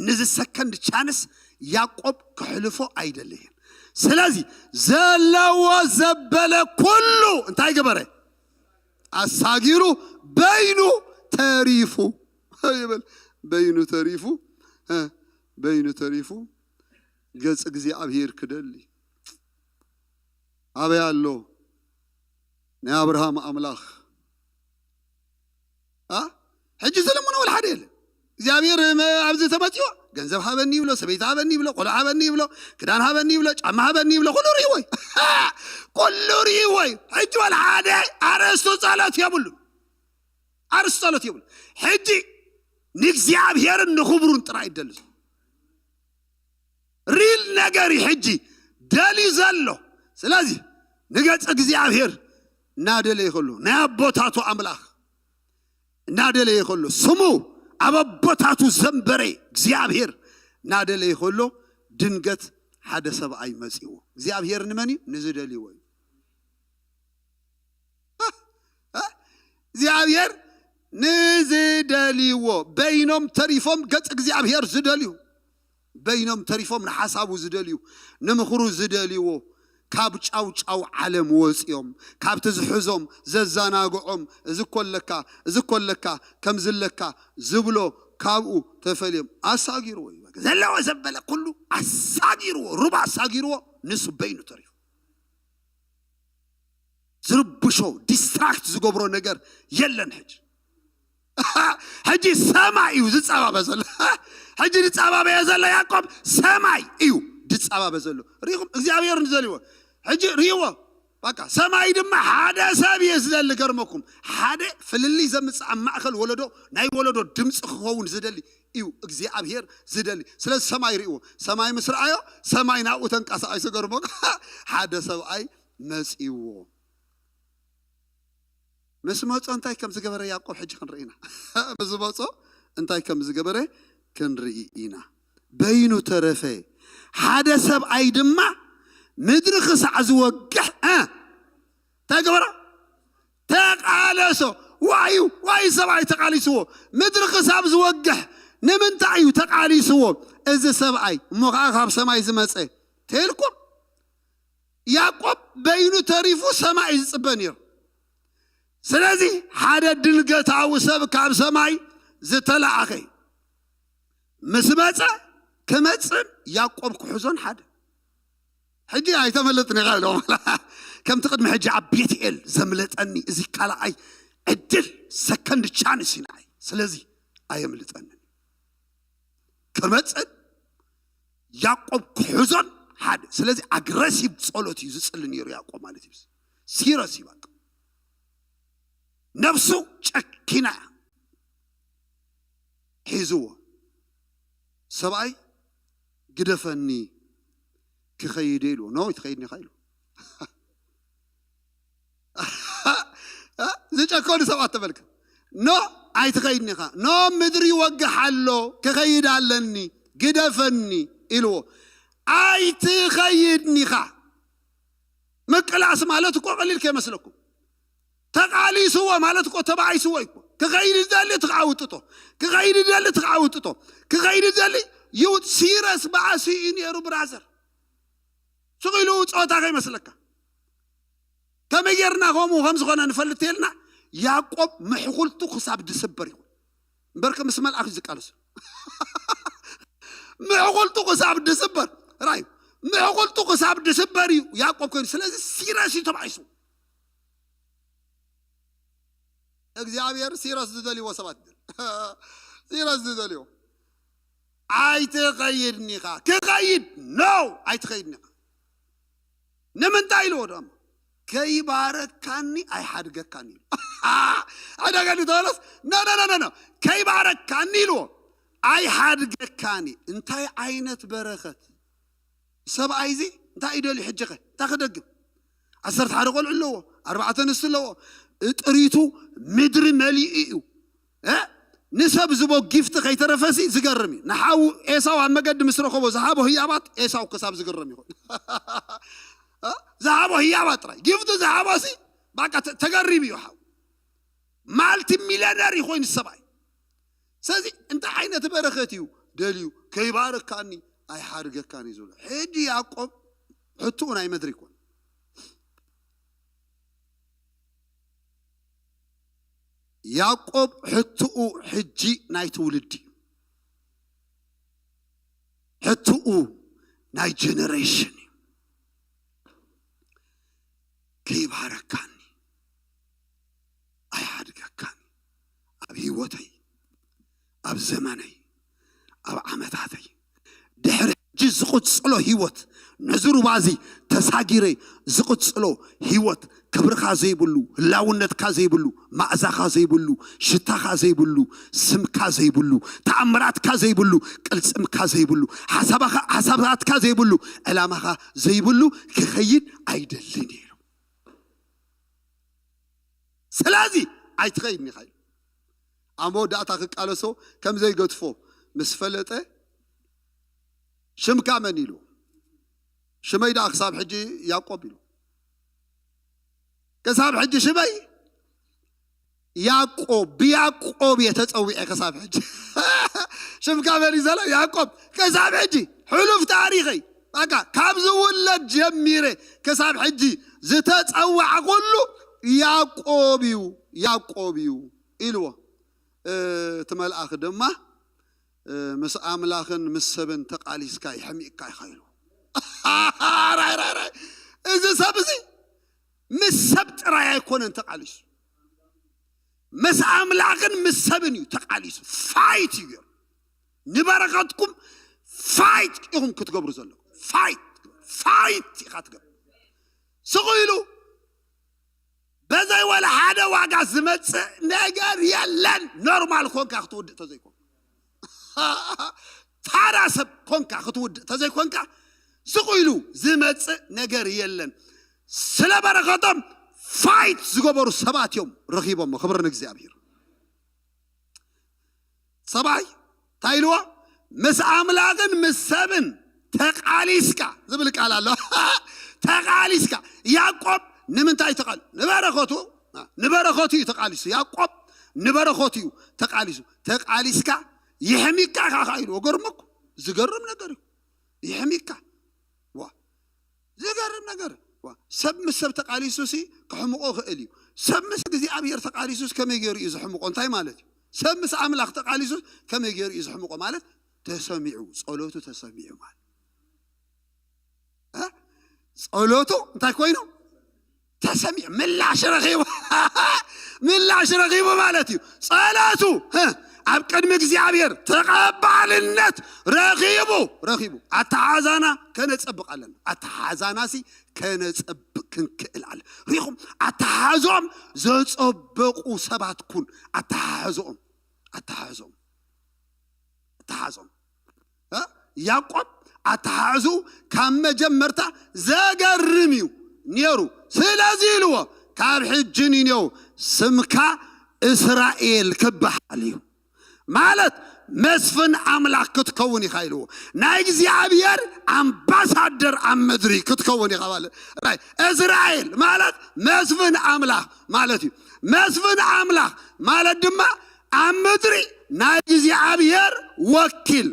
ነዚ ሰከንድ ቻንስ ያዕቆብ ክሕልፎ ኣይደለየን። ስለዚ ዘለዎ ዘበለ ኩሉ እንታይ ገበረ? ኣሳጊሩ በይኑ ተሪፉ ይብል። በይኑ ተሪፉ፣ እ፣ በይኑ ተሪፉ ገጽ እግዚኣብሔር ክደሊ። ኣበይ ኣሎ ናይ ኣብርሃም ኣምላኽ? ኣ፣ ሕጂ ዝልምኖ ወላ ሓደ የለን። እግዚኣብሔር መ-፣ ኣብዚ ተመጽዮ ገንዘብ ሃበኒ ይብሎ፣ ሰበይቲ ሃበኒ ይብሎ፣ ቆልዓ ሃበኒ ይብሎ፣ ክዳን ሃበኒ ይብሎ፣ ጫማ ሃበኒ ይብሎ፣ ኩሉ ርእይዎ እዩ። ኩሉ ርእይዎ እዩ። ሕጂ ወላ ሓደ ኣርእስቱ ጸሎት የብሉን። ኣርእስቱ ጸሎት የብሉን። ሕጂ ንእግዚኣብሔርን ንኽብሩን ጥራይ ይደሊ። ሪል ነገር እዩ ሕጂ ደልዩ ዘሎ። ስለዚ ንገጽ እግዚኣብሔር እናደለየ ከሎ፣ ናይ ኣቦታቱ ኣምላኽ እናደለየ ከሎ፣ ስሙ ኣብ ኣቦታቱ ዘንበረ እግዚኣብሔር እናደለየ ከሎ፣ ድንገት ሓደ ሰብኣይ መጺዎ። እግዚኣብሔር ንመን እዩ? ንዝደልይዎ እዩ። እ? እግዚኣብሔር ንዝደልይዎ፣ በይኖም ተሪፎም ገጽ እግዚኣብሔር ዝደልዩ፣ በይኖም ተሪፎም ንሓሳቡ ዝደልዩ፣ ንምኽሩ ዝደልይዎ፣ ካብ ጫውጫው ዓለም ወፂኦም፣ ካብቲ ዝሕዞም፣ ዘዘናግዖም፣ እዚ እኮ ኣለካ፣ እዚ እኮ ኣለካ፣ ከምዚ ኣለካ ዝብሎ ካብኡ ተፈልዮም ኣሳጊርዎ እዩ። ዘለዎ ዘበለ ኩሉ ኣሳጊርዎ፣ ሩባ ኣሳጊርዎ፣ ንሱ በይኑ ተሪፉ። ዝርብሾ፣ ዲስትራክት ዝገብሮ ነገር የለን። ሕጂ፣ ሕጂ ሰማይ እዩ ዝጸባበ ዘሎ። ሕጂ ዝጸባበየ ዘሎ ያዕቆብ ሰማይ እዩ ዝጸባበ ዘሎ። ርኢኹም? እግዚኣብሔር ንዘልዎ ሕጂ ርኢዎ። በቃ ሰማይ ድማ ሓደ ሰብ እየ ዝደሊ። ገርመኩም፣ ሓደ ፍልልይ ዘምጽእ ኣብ ማእከል ወለዶ፣ ናይ ወለዶ ድምፂ ክኸውን ዝደሊ እዩ እግዚኣብሔር ዝደሊ። ስለዚ ሰማይ ርኢዎ። ሰማይ ምስ ረኣዮ፣ ሰማይ ናብኡ ተንቀሳቒሱ። ገርመኩም፣ ሓደ ሰብኣይ መጺዎ። ምስ መጾ እንታይ ከም ዝገበረ ያዕቆብ ሕጂ ክንርኢ ኢና። ምስ መጾ እንታይ ከም ዝገበረ ክንርኢ ኢና። በይኑ ተረፈ። ሓደ ሰብኣይ ድማ ምድሪ ክሳዕ ዝወግሕ፣ እ፣ እንታይ ገበረ? ተቓለሶ። ዋዩ፣ ዋዩ ሰብኣይ ተቓሊስዎ። ምድሪ ክሳብ ዝወግሕ ንምንታይ እዩ ተቓሊስዎ? እዚ ሰብኣይ እሞ ኸዓ ካብ ሰማይ ዝመጸ ተልኩም ያዕቆብ በይኑ ተሪፉ ሰማይ እዩ ዝጽበ ነይሩ። ስለዚ ሓደ ድንገታዊ ሰብ ካብ ሰማይ ዝተላኣኸ ምስ መጸ፣ ክመጽን ያዕቆብ ክሕዞን ሓደ። ሕጂ ኣይተመለጥን ኢኻ ኢሎም። ከምቲ ቅድሚ ሕጂ ኣብ ቤትኤል ዘምለጠኒ እዚ ካልኣይ ዕድል፣ ሰከንድ ቻንስ እዩ ንዓይ። ስለዚ ኣየምልጠንን። ክመጽን ያዕቆብ ክሕዞን ሓደ። ስለዚ ኣግረሲቭ ጸሎት እዩ ዝጽሊ ነይሩ ያዕቆብ ማለት እዩ። ሲረስ እዩ በቃ። ነብሱ ጨኪና እያ ሒዝዎ። ሰብኣይ ግደፈኒ ክኸይድ ኢሉ። ኖ፣ ኣይትኸይድን ኢኻ ኢሉ። ዝጨከኑ ሰባት ተመልከት። ኖ፣ ኣይትኸይድን ኢኻ። ኖ፣ ምድሪ ይወግሕ ኣሎ፣ ክኸይድ ኣለኒ፣ ግደፈኒ ኢልዎ። ኣይትኸይድን ኢኻ። ምቅላስ ማለት እኮ ቀሊል ከይመስለኩም። ተቃሊስዎ ማለት እኮ ተባኢስዎ እዩ እኮ። ክኸይድ ዝደሊ ትቃውጥጦ፣ ክኸይድ ዝደሊ ትቃውጥጦ፣ ክኸይድ ዝደሊ ይውጥ። ሲረስ በኣሲ እዩ ነይሩ ብራዘር። ስቕ ኢሉ ጸወታ ከይመስለካ። ከመይ ጌርና ከምኡ ከም ዝኾነ ንፈልጥ ተልና፣ ያዕቆብ ምሕኹልቱ ክሳብ ድስበር ይኹን። እምበርከ ምስ መልኣኽ እዩ ዝቃለስ። ምዕቑልቱ ክሳብ ድስበር ራይ ምዕቑልቱ ክሳብ ድስበር እዩ ያዕቆብ ኮይኑ። ስለዚ ሲረስ እዩ ተባኢሱ። እግዚኣብሔር ሲረስ ዝደልይዎ ሰባት ይደል። ሲረስ ዝደልይዎ ኣይትኸይድን ኢኻ። ክኸይድ ነው። ኣይትኸይድን ኢኻ። ንምንታይ ኢልዎ ደሞ? ከይባረካኒ ኣይሓድገካን ኢሉ። ኣደገኒ ተበለስ። ኖ ኖ ኖ ኖ፣ ከይባረካኒ ኢልዎ ኣይሓድገካኒ። እንታይ ዓይነት በረኸት ሰብኣይ እዚ? እንታይ እዩ ደልዩ ሕጂ ኸ እንታይ ክደግም? ዓሰርተ ሓደ ቆልዑ ኣለዎ፣ ኣርባዕተ ኣንስቲ ኣለዎ። ጥሪቱ ምድሪ መሊኡ እዩ። ንሰብ ዝቦ ጊፍት ከይተረፈሲ ዝገርም እዩ። ንሓው ኤሳው ኣብ መገዲ ምስ ረኸቦ ዝሃቦ ህያባት ኤሳው ክሳብ ዝግርም ይኹን። ዝሃቦ ህያባት ጥራይ ጊፍት ዝሃቦሲ ባቃ ተገሪም እዩ። ሓው ማልቲ ሚሊዮነር ይኮይኑ ሰብኣይ። ስለዚ እንታይ ዓይነት በረኸት እዩ ደልዩ? ከይባረካኒ ኣይሓድገካን እዩ ዝብሎ። ሕጂ ያዕቆብ ሕትኡ ናይ ምድሪ ይኮን። ያዕቆብ ሕትኡ ሕጂ ናይ ትውልዲ እዩ። ሕትኡ ናይ ጀነሬሽን እዩ። ከይባረካኒ ኣይሓድገካኒ። ኣብ ህይወተይ፣ ኣብ ዘመነይ፣ ኣብ ዓመታተይ፣ ድሕሪ ሕጂ ዝቕጽሎ ህይወት፣ ነዚ ሩባዚ ተሳጊረ ዝቕጽሎ ህይወት፣ ክብርኻ ዘይብሉ፣ ህላውነትካ ዘይብሉ፣ ማእዛኻ ዘይብሉ፣ ሽታኻ ዘይብሉ፣ ስምካ ዘይብሉ፣ ተኣምራትካ ዘይብሉ፣ ቅልጽምካ ዘይብሉ፣ ሓሳባኻ ሓሳባትካ ዘይብሉ፣ ዕላማኻ ዘይብሉ ክኸይድ ኣይደልን ኢሉ። ስለዚ ኣይትኸይድን ኢኻ ኢሉ። ኣብ መወዳእታ ክቃለሶ ከም ዘይገድፎ ምስ ፈለጠ ሽምካ መን ኢሉ? ሽመይ ደኣ ክሳብ ሕጂ ያዕቆብ ኢሉ። ክሳብ ሕጂ ሽመይ ያዕቆብ፣ ብያዕቆብ እየ ተጸዊዐ ክሳብ ሕጂ። ሽምካ መን እዩ ዘሎ? ያዕቆብ። ክሳብ ሕጂ ሕሉፍ ታሪኸይ በቃ ካብ ዝውለድ ጀሚረ ክሳብ ሕጂ ዝተጸዋዕኩሉ ያዕቆብ እዩ፣ ያዕቆብ እዩ ኢልዎ። እቲ መልኣኽ ድማ ምስ ኣምላኽን ምስ ሰብን ተቃሊስካ ይሕሚቅካ ኢኻ ኢሉ። ራይ ራይ ራይ፣ እዚ ሰብ እዚ ምስ ሰብ ጥራይ ኣይኮነን ተቃሊሱ፣ ምስ ኣምላኽን ምስ ሰብን እዩ ተቃሊሱ። ፋይት እዩ ገይሩ። ንበረኸትኩም ፋይት ኢኹም ክትገብሩ ዘለኩም። ፋይት ፋይት ኢኻ ትገብር። ስቑ ኢሉ በዘይ ወላ ሓደ ዋጋ ዝመጽእ ነገር የለን። ኖርማል ኮንካ ክትውድእ ተዘይኮንካ፣ ታራ ሰብ ኮንካ ክትውድእ ተዘይኮንካ፣ ስቑ ኢሉ ዝመጽእ ነገር የለን። ስለ በረኸቶም ፋይት ዝገበሩ ሰባት እዮም ረኺቦሞ። ክብሪ ንእግዚኣብሔር። ሰብኣይ እንታይ ኢልዎ? ምስ ኣምላኽን ምስ ሰብን ተቃሊስካ ዝብል ቃል ኣሎ። ተቃሊስካ። ያዕቆብ ንምንታይ ተቃል ንበረኸቱ ንበረኸቱ እዩ ተቃሊሱ። ያዕቆብ ንበረኸቱ እዩ ተቃሊሱ። ተቃሊስካ ይሕሚካ ኢኻ ኢልዎ። ገርመኩ። ዝገርም ነገር እዩ። ይሕሚካ። ዋ ዝገርም ነገር። ዋ ሰብ ምስ ሰብ ተቃሊሱ ሲ ክሕምቆ ይኽእል እዩ። ሰብ ምስ እግዚኣብሔር ተቃሊሱስ ከመይ ገይሩ እዩ ዝሕምቆ? እንታይ ማለት እዩ? ሰብ ምስ ኣምላኽ ተቃሊሱስ ከመይ ገይሩ እዩ ዝሕምቆ? ማለት ተሰሚዑ፣ ጸሎቱ ተሰሚዑ ማለት እ? ጸሎቱ እንታይ ኮይኑ ተሰሚዑ፣ ምላሽ ረኺቡ። ምላሽ ረኺቡ ማለት እዩ። ጸሎቱ እ፣ ኣብ ቅድሚ እግዚኣብሔር ተቐባልነት ረኺቡ፣ ረኺቡ። ኣተሓዛና ከነጸብቕ ኣለና። ኣተሓዛና ሲ ከነጸብቕ ክንክእል ኣለ። ሪኹም ኣተሓዞም ዘጸበቑ ሰባት ኩን። ኣተሓዞም ኣተሓዞም ኣተሓዞም እ? ያዕቆብ ኣተሓሕዙ ካብ መጀመርታ ዘገርም እዩ ነይሩ። ስለዚ ኢልዎ ካብ ሕጂ ንኔው ስምካ እስራኤል ክበሃል እዩ፣ ማለት መስፍን ኣምላኽ ክትከውን ኢኻ ኢልዎ። ናይ እግዚኣብሔር ኣምባሳደር ኣብ ምድሪ ክትከውን ኢኻ ማለት ራይ እስራኤል ማለት መስፍን ኣምላኽ ማለት እዩ። መስፍን ኣምላኽ ማለት ድማ ኣብ ምድሪ ናይ እግዚኣብሔር ወኪል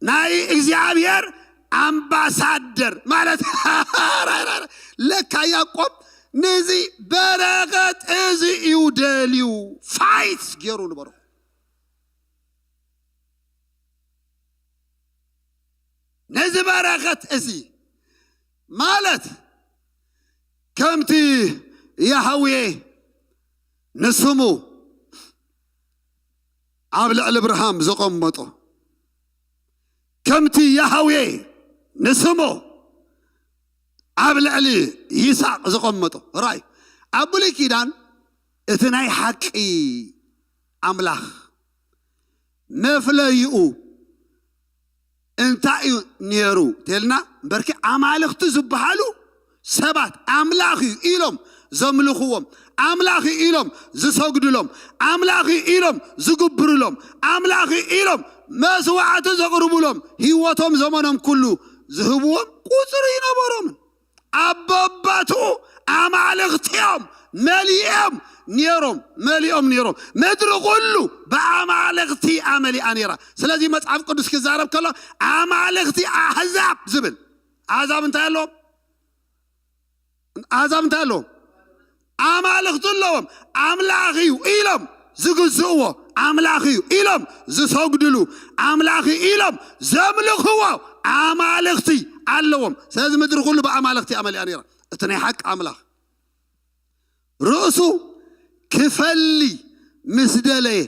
ናይ እግዚኣብሔር ኣምባሳደር ማለት። ለካ ያዕቆብ ነዚ በረኸት እዚ እዩ ደልዩ ፋይት ገይሩ ንበረኹ። ነዚ በረኸት እዚ ማለት ከምቲ ያህዌ ንስሙ ኣብ ልዕሊ እብርሃም ዘቐመጦ፣ ከምቲ ያህዌ ንስሙ ኣብ ልዕሊ ይስሐቅ ዘቐመጦ። ራይ ኣብ ብሉይ ኪዳን እቲ ናይ ሓቂ ኣምላኽ መፍለይኡ እንታይ እዩ ነይሩ? ተልና እምበርኪ ኣማልኽቲ ዝበሃሉ ሰባት ኣምላኽ እዩ ኢሎም ዘምልኽዎም፣ ኣምላኽ እዩ ኢሎም ዝሰግድሎም፣ ኣምላኽ እዩ ኢሎም ዝግብርሎም፣ ኣምላኽ እዩ ኢሎም መስዋዕቲ ዘቕርቡሎም፣ ህይወቶም ዘመኖም ኩሉ ዝህብዎም ቁፅሪ ይነበሮምን። ኣብ በበትኡ ኣማልኽቲ እዮም መሊኦም ነይሮም፣ መሊኦም ነይሮም። ምድሪ ኩሉ ብኣማልኽቲ ኣመሊኣ ነይራ። ስለዚ መጽሓፍ ቅዱስ ክዛረብ ከሎ ኣማልኽቲ ኣህዛብ ዝብል፣ ኣህዛብ እንታይ ኣለዎም? ኣህዛብ እንታይ ኣለዎም? ኣማልኽቲ ኣለዎም። ኣምላኽ እዩ ኢሎም ዝግዝእዎ፣ ኣምላኽ እዩ ኢሎም ዝሰግድሉ፣ ኣምላኽ እዩ ኢሎም ዘምልኽዎ ኣማልኽቲ ኣለዎም። ስለዚ ምድሪ ኩሉ ብኣማልኽቲ ኣመሊኣ ነይራ። እቲ ናይ ሓቂ ኣምላኽ ርእሱ ክፈሊ ምስ ደለየ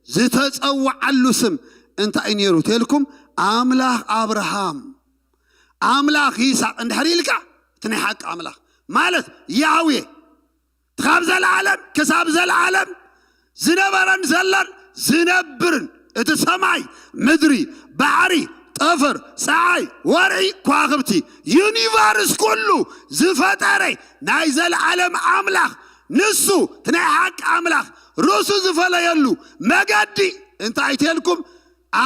ዝተጸውዓሉ ስም እንታይ እዩ ነይሩ ተልኩም? ኣምላኽ ኣብርሃም፣ ኣምላኽ ይስሐቅ እንድሕር ኢልካ፣ እቲ ናይ ሓቂ ኣምላኽ ማለት ያህዌ፣ ካብ ዘለዓለም ክሳብ ዘለዓለም ዝነበረን ዘሎን ዝነብርን፣ እቲ ሰማይ፣ ምድሪ፣ ባሕሪ፣ ጠፈር፣ ጸሓይ፣ ወርሒ፣ ከዋኽብቲ፣ ዩኒቨርስ ኩሉ ዝፈጠረ ናይ ዘለዓለም ኣምላኽ፣ ንሱ እቲ ናይ ሓቂ ኣምላኽ ርእሱ ዝፈለየሉ መገዲ እንታይ ተልኩም?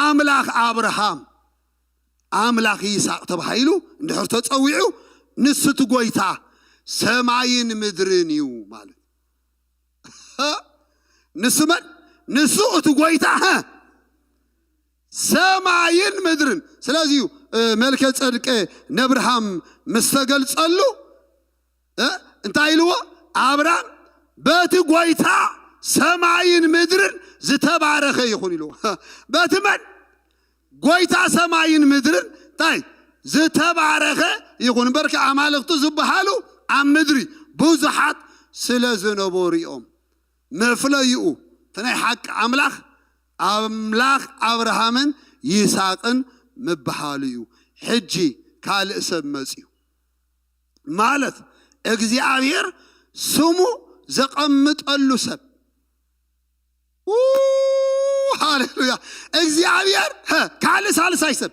ኣምላኽ ኣብርሃም፣ ኣምላኽ ይስሐቅ ተባሂሉ እንድሕር ተጸዊዑ፣ ንሱ እቲ ጎይታ ሰማይን ምድርን እዩ ማለት። ንሱ መን? ንሱ እቲ ጎይታ፣ ሀ? ሰማይን ምድርን። ስለዚ እዩ፣ እ፣ መልከ ጸድቅ ነብርሃም ምስ ተገልጸሉ፣ እ፣ እንታይ ኢልዎ? ኣብርሃም በቲ ጎይታ ሰማይን ምድርን ዝተባረኸ ይኹን ኢልዎ። በቲ መን? ጎይታ ሰማይን ምድርን እንታይ? ዝተባረኸ ይኹን። እምበርከ ኣማልኽቱ ዝበሃሉ ኣብ ምድሪ ብዙሓት ስለ ዝነበሩ እዮም። መፍለይኡ እቲ ናይ ሓቂ ኣምላኽ፣ ኣምላኽ ኣብርሃምን ይስሐቅን ምበሃሉ እዩ። ሕጂ ካልእ ሰብ መጽዩ ማለት እግዚኣብሔር ስሙ ዘቐምጠሉ ሰብ። ኡ፣ ሃሌሉያ። እግዚኣብሔር፣ ሀ፣ ካልእ ሳልሳይ ሰብ።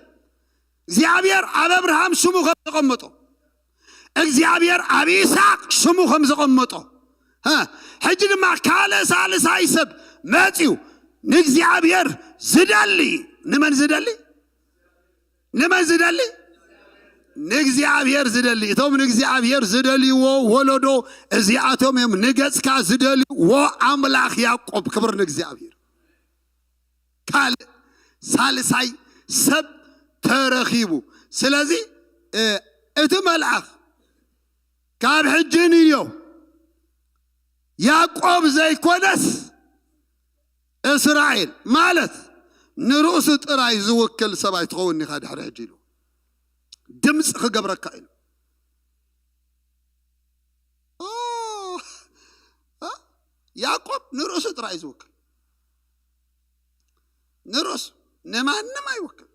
እግዚኣብሔር ኣብ ኣብርሃም ስሙ ከም ዘቐመጦ፣ እግዚኣብሔር ኣብ ይስሐቅ ስሙ ከም ዘቐመጦ፣ ሀ፣ ሕጂ ድማ ካልእ ሳልሳይ ሰብ መጽዩ ንእግዚኣብሔር ዝደሊ። ንመን ዝደሊ? ንመን ዝደሊ? ንእግዚኣብሔር ዝደሊ። እቶም ንእግዚኣብሔር ዝደልይዎ ወለዶ እዚኣቶም እዮም። ንገጽካ ዝደልይዎ ኣምላኽ ያዕቆብ። ክብር ንእግዚኣብሔር። ካልእ ሳልሳይ ሰብ ተረኺቡ። ስለዚ፣ እ፣ እቲ መልኣኽ ካብ ሕጂ ንዮ ያዕቆብ ዘይኮነስ እስራኤል ማለት ንርእሱ ጥራይ ዝውክል ሰብ ኣይትኸውን ኢኻ ድሕሪ ሕጂ ኢሉ። ድምፂ ክገብረካ ኢሉ። ኦ፣ እ? ያዕቆብ ንርእሱ ጥራይ ዝውክል። ንርእሱ፣ ንማንም ኣይውክል።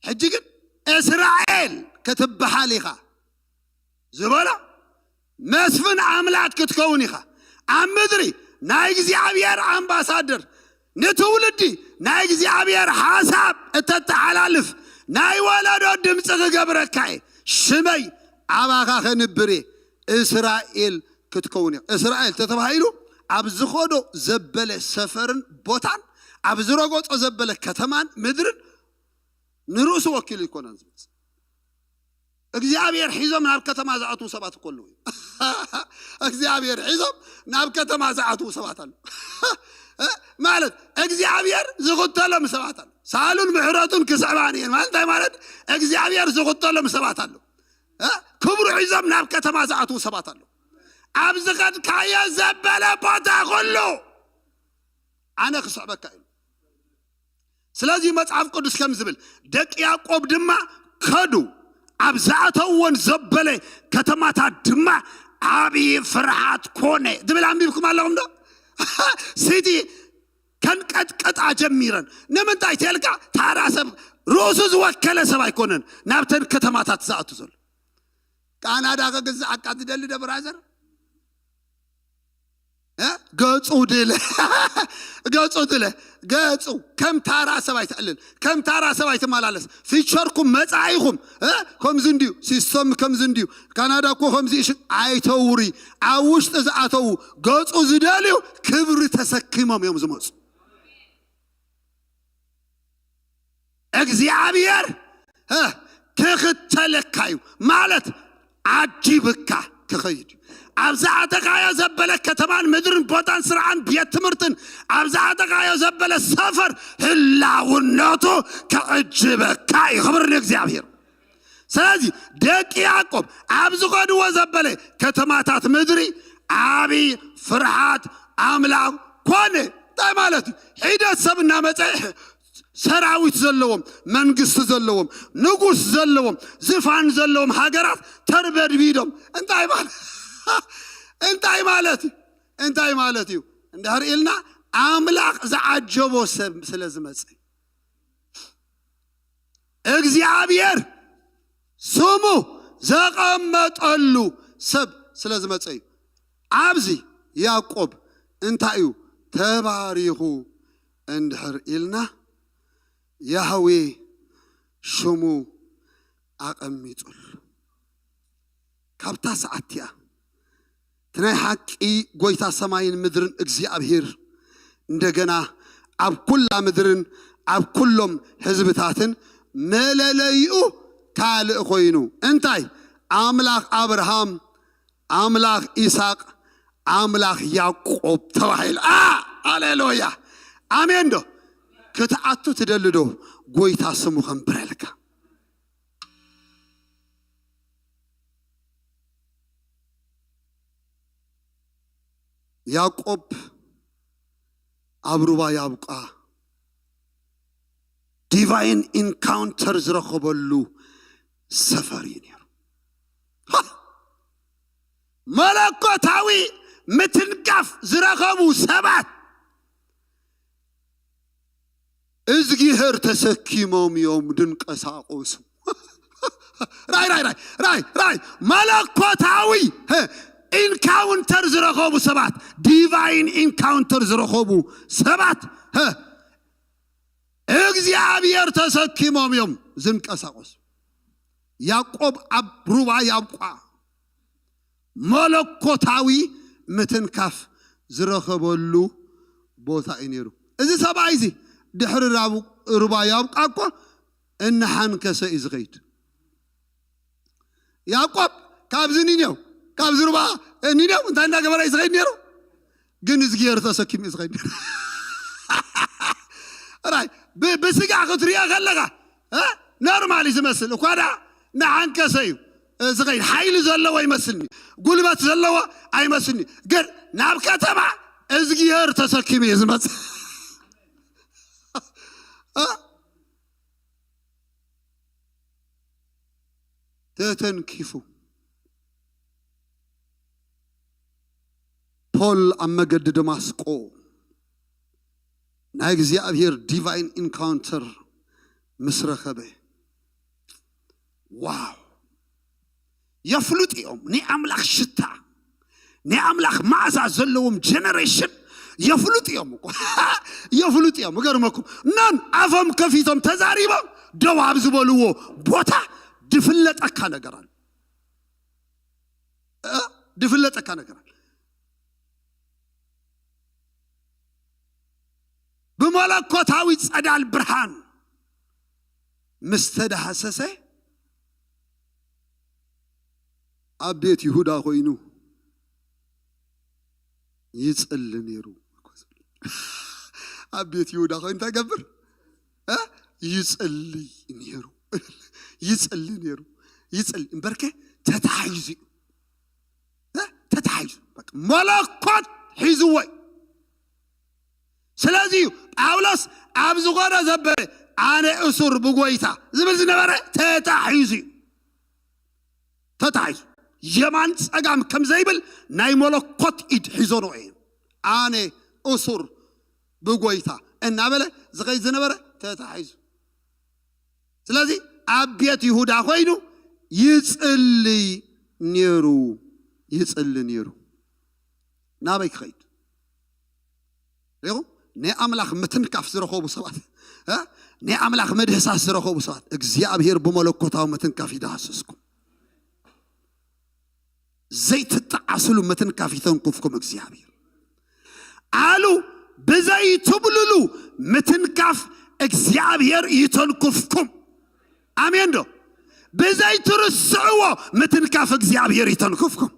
ሕጂ ግን እስራኤል ክትበሃል ኢኻ ዝበሎ መስፍን ኣምላኽ ክትከውን ኢኻ። ኣብ ምድሪ ናይ እግዚኣብሔር ኣምባሳደር፣ ንትውልዲ ናይ እግዚኣብሔር ሓሳብ እተተሓላልፍ ናይ ወለዶ ድምፂ ክገብረካ እየ። ሽመይ ኣባኻ ከንብር እየ። እስራኤል ክትከውን እየ። እስራኤል ተተባሂሉ ኣብ ዝኸዶ ዘበለ ሰፈርን ቦታን፣ ኣብ ዝረገጾ ዘበለ ከተማን ምድርን ንርእሱ ወኪሉ ይኮነን ዝመጽእ። እግዚኣብሔር ሒዞም ናብ ከተማ ዝኣትዉ ሰባት እኮ ኣለዉ። እግዚኣብሔር ሒዞም ናብ ከተማ ዝኣትዉ ሰባት ኣለዉ። ማለት እግዚኣብሔር ዝኽተሎም ሰባት ኣለዉ። ሳሉን ምሕረቱን ክስዕባን እየን ማለት እንታይ ማለት? እግዚኣብሔር ዝኽተሎም ሰባት ኣለዉ። ክብሩ ሒዞም ናብ ከተማ ዝኣትዉ ሰባት ኣለዉ። ኣብ ዝኸድካዮ ዘበለ ቦታ ኩሉ ኣነ ክስዕበካ እዩ። ስለዚ መጽሓፍ ቅዱስ ከም ዝብል፣ ደቂ ያዕቆብ ድማ ከዱ፣ ኣብ ዝኣተውዎን ዘበለ ከተማታት ድማ ዓብዪ ፍርሃት ኮነ ዝብል ኣንቢብኩም ኣለኹም ዶ? ሲቲ ከንቀጥቀጣ ጀሚረን። ንምንታይ ተልካ? ታራ ሰብ፣ ርእሱ ዝወከለ ሰብ ኣይኮነን ናብተን ከተማታት ዝኣቱ ዘሎ። ካናዳ ከግዝኣካ ዝደሊ ዶ ብራዘር? እ? ገጹ ድለ ገጹ ድለ ገጹ ከም ታራ ሰብ ኣይትዕልል፣ ከም ታራ ሰብ ኣይትመላለስ። ፊቸርኩም መጻኢኹም፣ እ? ከምዚ እንድዩ፣ ሲስተም ከምዚ እንድዩ፣ ካናዳ እኮ ከምዚ እሺ። ኣይተውሪ። ኣብ ውሽጢ ዝኣተው ገጹ ዝደልዩ ክብሪ ተሰኪሞም እዮም ዝመጹ። እግዚኣብሔር፣ እ፣ ክኽተለካ እዩ ማለት ዓጂብካ ክኸይድ እዩ። ኣብ ዝኣተኻዮ ዘበለ ከተማን ምድርን ቦታን ስራሕን ቤት ትምህርትን ኣብ ዝኣተኻዮ ዘበለ ሰፈር ህላውነቱ ክዕጅበካ እዩ። ክብሪ ንእግዚኣብሔር። ስለዚ ደቂ ያዕቆብ ኣብ ዝኸድዎ ዘበለ ከተማታት ምድሪ ዓቢ ፍርሃት ኣምላኽ ኮነ። እንታይ ማለት እዩ? ሒደት ሰብ እናመጸ ሰራዊት ዘለዎም፣ መንግስቲ ዘለዎም፣ ንጉስ ዘለዎም፣ ዝፋን ዘለዎም ሃገራት ተርበድቢዶም። እንታይ ማለት እንታይ ማለት እዩ? እንታይ ማለት እዩ? እንድሕር ኢልና ኣምላኽ ዝዓጀቦ ሰብ ስለ ዝመጸ፣ እግዚኣብሔር ስሙ ዘቐመጠሉ ሰብ ስለ ዝመጸ እዩ። ኣብዚ ያዕቆብ እንታይ እዩ ተባሪኹ እንድሕር ኢልና፣ ያህዌ ሽሙ ኣቐሚጡሉ። ካብታ ሰዓት እቲኣ እቲ ናይ ሓቂ ጎይታ ሰማይን ምድርን እግዚኣብሔር እንደገና ኣብ ኩላ ምድርን ኣብ ኩሎም ህዝብታትን መለለይኡ ካልእ ኮይኑ፣ እንታይ? ኣምላኽ ኣብርሃም፣ ኣምላኽ ይስሐቅ፣ ኣምላኽ ያዕቆብ ተባሂሉ። ኣ፣ ሃሌሉያ፣ ኣሜን ዶ? ክትኣቱ ትደሊ ዶ? ጎይታ ስሙ ከንብረልካ። ያዕቆብ ኣብ ሩባ ያብቋ ዲቫይን ኢንካውንተር ዝረኸበሉ ሰፈር እዩ ነይሩ። ሃ! መለኮታዊ ምትንጋፍ ዝረኸቡ ሰባት እዝጊሄር ተሰኪሞም እዮም ድንቀሳቆሱ። ራይ ራይ ራይ ራይ ራይ መለኮታዊ፣ ሀ፣ ኢንካውንተር ዝረኸቡ ሰባት፣ ዲቫይን ኢንካውንተር ዝረኸቡ ሰባት፣ ሀ፣ እግዚኣብሔር ተሰኪሞም እዮም ዝንቀሳቆሱ። ያዕቆብ ኣብ ሩባ ያብቋ መለኮታዊ ምትንካፍ ዝረኸበሉ ቦታ እዩ ነይሩ። እዚ ሰብኣይ እዚ ድሕሪ ራቡ-፣ ሩባ ያብቃ እኮ እናሓንከሰ እዩ ዝኸይድ። ያዕቆብ ካብዚ ኒኔው፣ ካብዚ ሩባ ኒኔው እንታይ እናገበረ እዩ ዝኸይድ ነይሩ? ግን እዝጊሄር ተሰኪሙ እዩ ዝኸይድ ነይሩ። ራይ፣ ብ-፣ ብስጋ ክትሪኦ ከለኻ፣ እ? ኖርማል እዩ ዝመስል። እኳ ደኣ እናሓንከሰ እዩ፣ እ፣ ዝኸይድ። ሓይሊ ዘለዎ ይመስልኒ፣ ጉልበት ዘለዎ ኣይመስልኒ። ግን ናብ ከተማ እዝጊሄር ተሰኪሙ እዩ ዝመጽእ። እ? ተተንኪፉ። ፖል ኣብ መገዲ ደማስቆ ናይ እግዚኣብሔር ዲቫይን ኢንካውንተር ምስ ረኸበ፣ ዋው! የፍልጡ እዮም ናይ ኣምላኽ ሽታ፣ ናይ ኣምላኽ መዓዛ ዘለዎም ጀነሬሽን የፍልጡ እዮም እኮ። የፍልጡ እዮም። እገርመኩም፣ ነን ኣፎም ከፊቶም ተዛሪቦም ደው ኣብ ዝበልዎ ቦታ ድፍለጠካ ነገር ኣሎ። እ? ድፍለጠካ ነገር ኣሎ። ብመለኮታዊ ጸዳል ብርሃን ምስ ተዳህሰሰ፣ ኣብ ቤት ይሁዳ ኮይኑ ይጽሊ ነይሩ። ኣብ ቤት ይሁዳ ኮይኑ እንታይ ገብር? እ? ይጽሊ ነይሩ። ይጽሊ ነይሩ። ይጽሊ እምበርከ ተታሒዙ እዩ። እ? ተታሒዙ። በቃ መለኮት ሒዝዎ እዩ። ስለዚ እዩ ጳውሎስ ኣብ ዝኾነ ዘበለ ኣነ እሱር ብጎይታ ዝብል ዝነበረ ተታሒዙ እዩ። ተታሒዙ የማን ጸጋም ከም ዘይብል ናይ መለኮት ኢድ ሒዞ ነው እዩ። ኣነ እሱር ብጎይታ እናበለ ዝኸይድ ዝነበረ ተታሒዙ። ስለዚ ኣብ ቤት ይሁዳ ኮይኑ ይጽልይ ነይሩ፣ ይጽሊ ነይሩ። ናበይ ክኸይድ ሪኹ? ናይ ኣምላኽ ምትንካፍ ዝረኸቡ ሰባት፣ እ? ናይ ኣምላኽ ምድህሳስ ዝረኸቡ ሰባት፣ እግዚኣብሔር ብመለኮታዊ ምትንካፍ ይደሃስስኩም። ዘይትጠዓስሉ ምትንካፍ ይተንኩፍኩም እግዚኣብሔር። ኣሉ ብዘይትብልሉ ምትንካፍ እግዚኣብሔር ይተንኩፍኩም። ኣሜን ዶ? ብዘይትርስዕዎ ምትንካፍ እግዚኣብሔር ይተንኩፍኩም።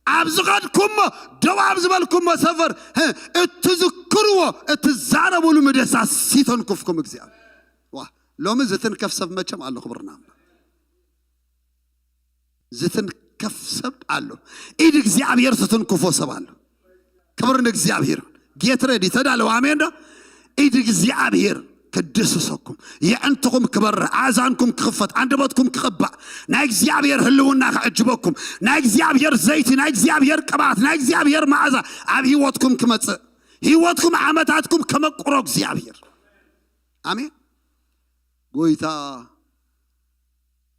ኣብ ዝኸድኩሞ፣ ደው ኣብ ዝበልኩሞ ሰፈር፣ ህ፣ እትዝክርዎ፣ እትዛረብሉ ምደሳስ ይተንኩፍኩም እግዚኣብሔር። ዋ፣ ሎሚ ዝትንከፍ ሰብ መቸም ኣሎ። ክብርና ኣምላኽ። ዝትንከፍ ሰብ ኣሎ። ኢድ እግዚኣብሔር ዝትንክፎ ሰብ ኣሎ። ክብር ንእግዚኣብሔር። ጌት ረዲ ተዳለው። ኣሜን ዶ? ኢድ እግዚኣብሔር ክድስሰኩም፣ የዕንትኹም ክበርህ፣ ኣእዛንኩም ክኽፈት፣ ኣንደበትኩም ክቕባእ፣ ናይ እግዚኣብሔር ህልውና ክዕጅበኩም፣ ናይ እግዚኣብሔር ዘይቲ፣ ናይ እግዚኣብሔር ቅብኣት፣ ናይ እግዚኣብሔር መኣዛ ኣብ ህይወትኩም ክመጽእ፣ ህይወትኩም ዓመታትኩም ከመቅሮ እግዚኣብሔር። ኣሜን። ጎይታ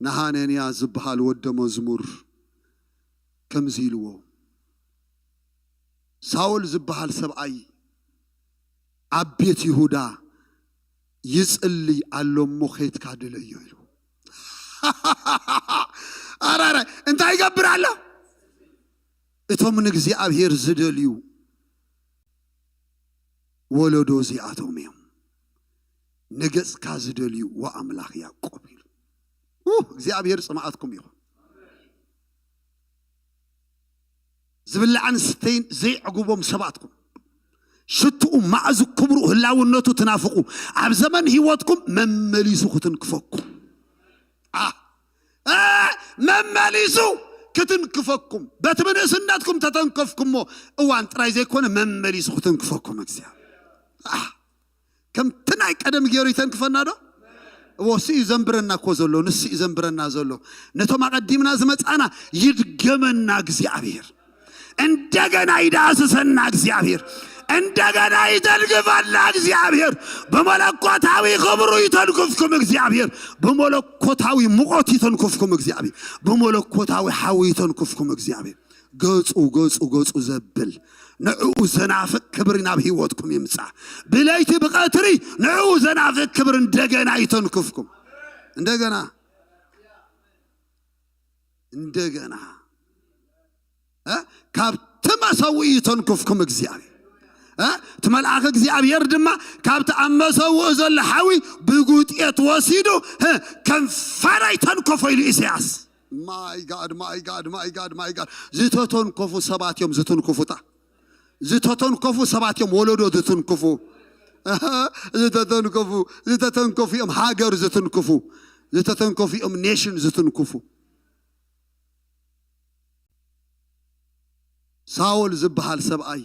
ንሃነንያ ዝበሃል ወደ መዝሙር ከምዚ ኢልዎ፣ ሳውል ዝበሃል ሰብኣይ ኣብ ቤት ይሁዳ ይጽልይ ኣሎ እሞ ኼትካ ድለዮ ኢሉ። ኣራራ እንታይ ይገብር ኣሎ? እቶም ንእግዚኣብሔር ዝደልዩ ወለዶ እዚኣቶም እዮም። ንገጽካ ዝደልዩ ወኣምላኽ ያዕቆብ ኢሉ። ኡ፣ እግዚኣብሔር ጽምኣትኩም ይኹን። ዝብላዕን ስተይን ዘይዕግቦም ሰባትኩም ሽትኡ ማእዚ ክብሩ ህላውነቱ ትናፍቑ ኣብ ዘመን ህይወትኩም መመሊሱ ክትንክፈኩም። ኣ፣ ኣ፣ መመሊሱ ክትንክፈኩም። በቲ ብንእስነትኩም ተተንከፍኩሞ እዋን ጥራይ ዘይኮነ መመሊሱ ክትንክፈኩም እግዚኣብሔር። ኣ፣ ከምቲ ናይ ቀደም ገይሩ ይተንክፈና ዶ? እዎ፣ እሱ እዩ ዘንብረና እኮ ዘሎ፣ ንሱ እዩ ዘንብረና ዘሎ። ነቶም ኣቐዲምና ዝመጻና ይድገመና እግዚኣብሔር። እንደገና ይዳስሰና እግዚኣብሔር። እንደገና ይተንክፈና እግዚኣብሔር። ብመለኮታዊ ክብሩ ይተንክፍኩም እግዚኣብሔር። ብመለኮታዊ ሙቐት ይተንክፍኩም እግዚኣብሔር። ብመለኮታዊ ሓዊ ይተንክፍኩም እግዚኣብሔር። ገጹ፣ ገጹ፣ ገጹ ዘብል ንዕኡ ዘናፍቅ ክብሪ ናብ ህይወትኩም ይምጻእ። ብለይቲ ብቐትሪ ንዕኡ ዘናፍቅ ክብሪ እንደገና ይተንክፍኩም። እንደገና፣ እንደገና፣ እ? ካብቲ መሰውኢ ይተንክፍኩም እግዚኣብሔር። እ? እቲ መልኣኽ እግዚኣብሔር ድማ ካብቲ ኣብ መሰውኢ ዘሎ ሓዊ ብጉጤት ወሲዱ፣ እ፣ ከም ፋና ይተንከፎ ኢሉ ኢሳያስ። My God, my God, my God, my God። ዝተተንከፉ ሰባት እዮም ዝትንክፉታ። ዝተተንከፉ ሰባት እዮም ወለዶ ዝትንክፉ። ዝተተንከፉ፣ ዝተተንከፉ እዮም ሃገር ዝትንክፉ። ዝተተንከፉ እዮም ኔሽን ዝትንክፉ። ሳውል ዝበሃል ሰብኣይ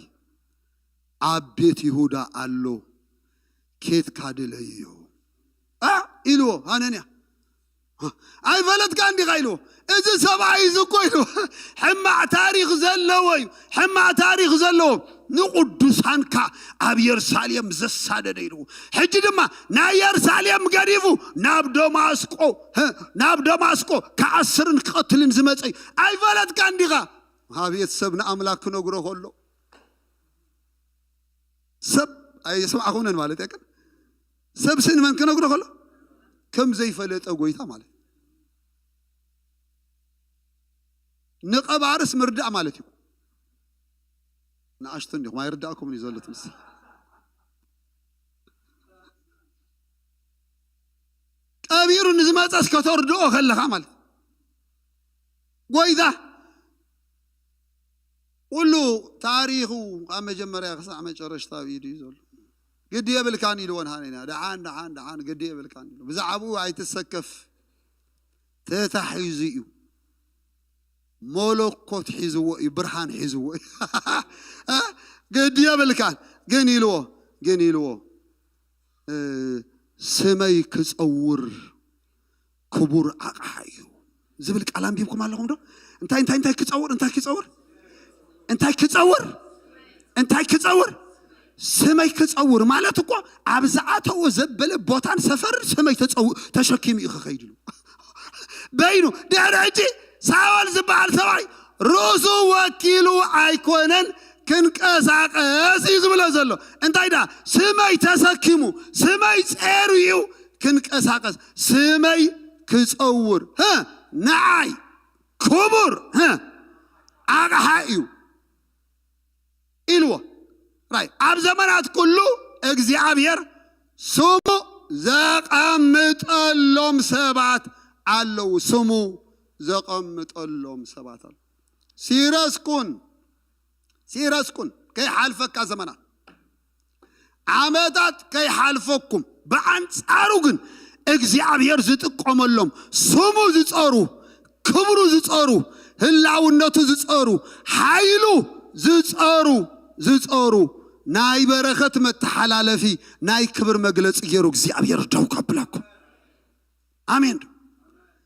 ኣብ ቤት ይሁዳ ኣሎ፣ ኬድካ ድለዮ፣ እ፣ ኢልዎ ሃነንያ። ኣይፈለጥካን ዲኻ ኢልዎ። እዚ ሰብኣይ እዚ እኮ ኢልዎ፣ ሕማቕ ታሪኽ ዘለዎ እዩ፣ ሕማቕ ታሪኽ ዘለዎ። ንቕዱሳንካ ኣብ የሩሳሌም ዘሳደደ ኢልዎ። ሕጂ ድማ ናይ የሩሳሌም ገዲፉ ናብ ደማስቆ፣ ህ፣ ናብ ደማስቆ ክኣስርን ክቐትልን ዝመጸ እዩ። ኣይፈለጥካን ዲኻ? ኣቤት ሰብ ንኣምላክ ክነግሮ ከሎ፣ ሰብ ኣይስማዕኹንን ማለት እየ። ግን ሰብ ስን መን ክነግሮ ከሎ ከም ዘይፈለጠ ጎይታ ማለት እዩ። ንቐባርስ ምርዳእ ማለት እዩ። ንኣሽቱ እንዲኹም ኣይርዳእኩምን እዩ ዘሎ ትምስ። ቀቢሩ ንዝመጸስ ከተርድኦ ከለኻ ማለት እዩ። ጎይታ ኩሉ ታሪኹ ካብ መጀመርያ ክሳዕ መጨረሽታ ኣብ ኢዱ እዩ ዘሎ። ግዲ የብልካን ኢልዎ ንሃነንያ። ደሓን፣ ደሓን፣ ደሓን፣ ግዲ የብልካን ኢሉ። ብዛዕባኡ ኣይትሰከፍ። ተታሒዙ እዩ። መለኮት ሒዝዎ እዩ፣ ብርሃን ሒዝዎ እዩ። እ? ግዲ የብልካን። ግን ኢልዎ፣ ግን ኢልዎ፣ እ፣ ስመይ ክጸውር ክቡር ኣቕሓ እዩ ዝብል ቃል ኣንቢብኩም ኣለኹም ዶ? እንታይ እንታይ እንታይ ክጸውር እንታይ ክጸውር እንታይ ክጸውር እንታይ ክጸውር ስመይ ክጸውር ማለት እኮ ኣብ ዝኣተዎ ዘበለ ቦታን ሰፈር ስመይ ተጸው ተሸኪሙ እዩ ክኸይድሉ። በይኑ ድሕሪ ሕጂ ሳወል ዝበሃል ሰብኣይ ርእሱ ወኪሉ ኣይኮነን ክንቀሳቀስ እዩ ዝብሎ ዘሎ። እንታይ ዳ ስመይ ተሰኪሙ ስመይ ጸሩ እዩ ክንቀሳቀስ ስመይ ክጸውር ህ ንዓይ ክቡር ህ ኣቕሓ እዩ ኢልዎ። ራይ ኣብ ዘመናት ኩሉ እግዚኣብሔር ስሙ ዘቐምጠሎም ሰባት ኣለዉ። ስሙ ዘቐምጠሎም ሰባት ኣለዉ። ሲረስኩን ሲረስኩን ከይሓልፈካ ዘመናት ዓመታት ከይሓልፈኩም ብኣንጻሩ ግን እግዚኣብሔር ዝጥቀመሎም ስሙ ዝጸሩ ክብሩ ዝጸሩ ህላውነቱ ዝጸሩ ሓይሉ ዝጸሩ ዝጸሩ ናይ በረኸት መተሓላለፊ ናይ ክብር መግለጺ ገይሩ እግዚኣብሔር ደው ከብለኩም። ኣሜን።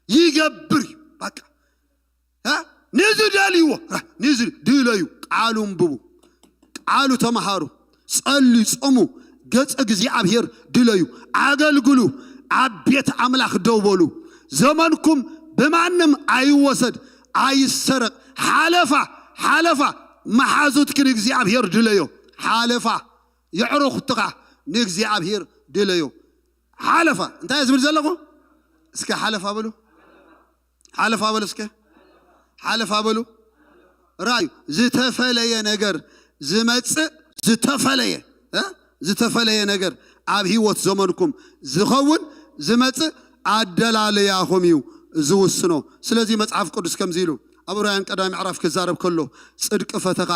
ይገብር እዩ። በቃ እ? ንዝደልይዎ ራ- ንዝ ድለዩ ቃሉ እንብቡ ቃሉ ተምሃሩ ጸልዩ ጽሙ ገጸ እግዚኣብሔር ድለዩ ኣገልግሉ ኣብ ቤት ኣምላኽ ደው በሉ። ዘመንኩም ብማንም ኣይወሰድ ኣይሰረቕ። ሓለፋ ሓለፋ መሓዙትኪ ንእግዚኣብሔር ድለዮ። ሓለፋ የዕሩኽትኻ ንእግዚኣብሔር ድለዮ። ሓለፋ እንታይ እየ ዝብል ዘለኹ? እስከ ሓለፋ በሉ። ሓለፋ በሉ እስከ ሓለፋ በሉ። ራዩ ዝተፈለየ ነገር ዝመጽእ ዝተፈለየ እ? ዝተፈለየ ነገር ኣብ ህይወት ዘመንኩም ዝኸውን ዝመጽእ ኣደላለያኹም እዩ ዝውስኖ። ስለዚህ መጽሓፍ ቅዱስ ከምዚ ኢሉ ኣብ ሮያን ቀዳሚ ምዕራፍ ክዛረብ ከሎ ጽድቂ ፈተኻ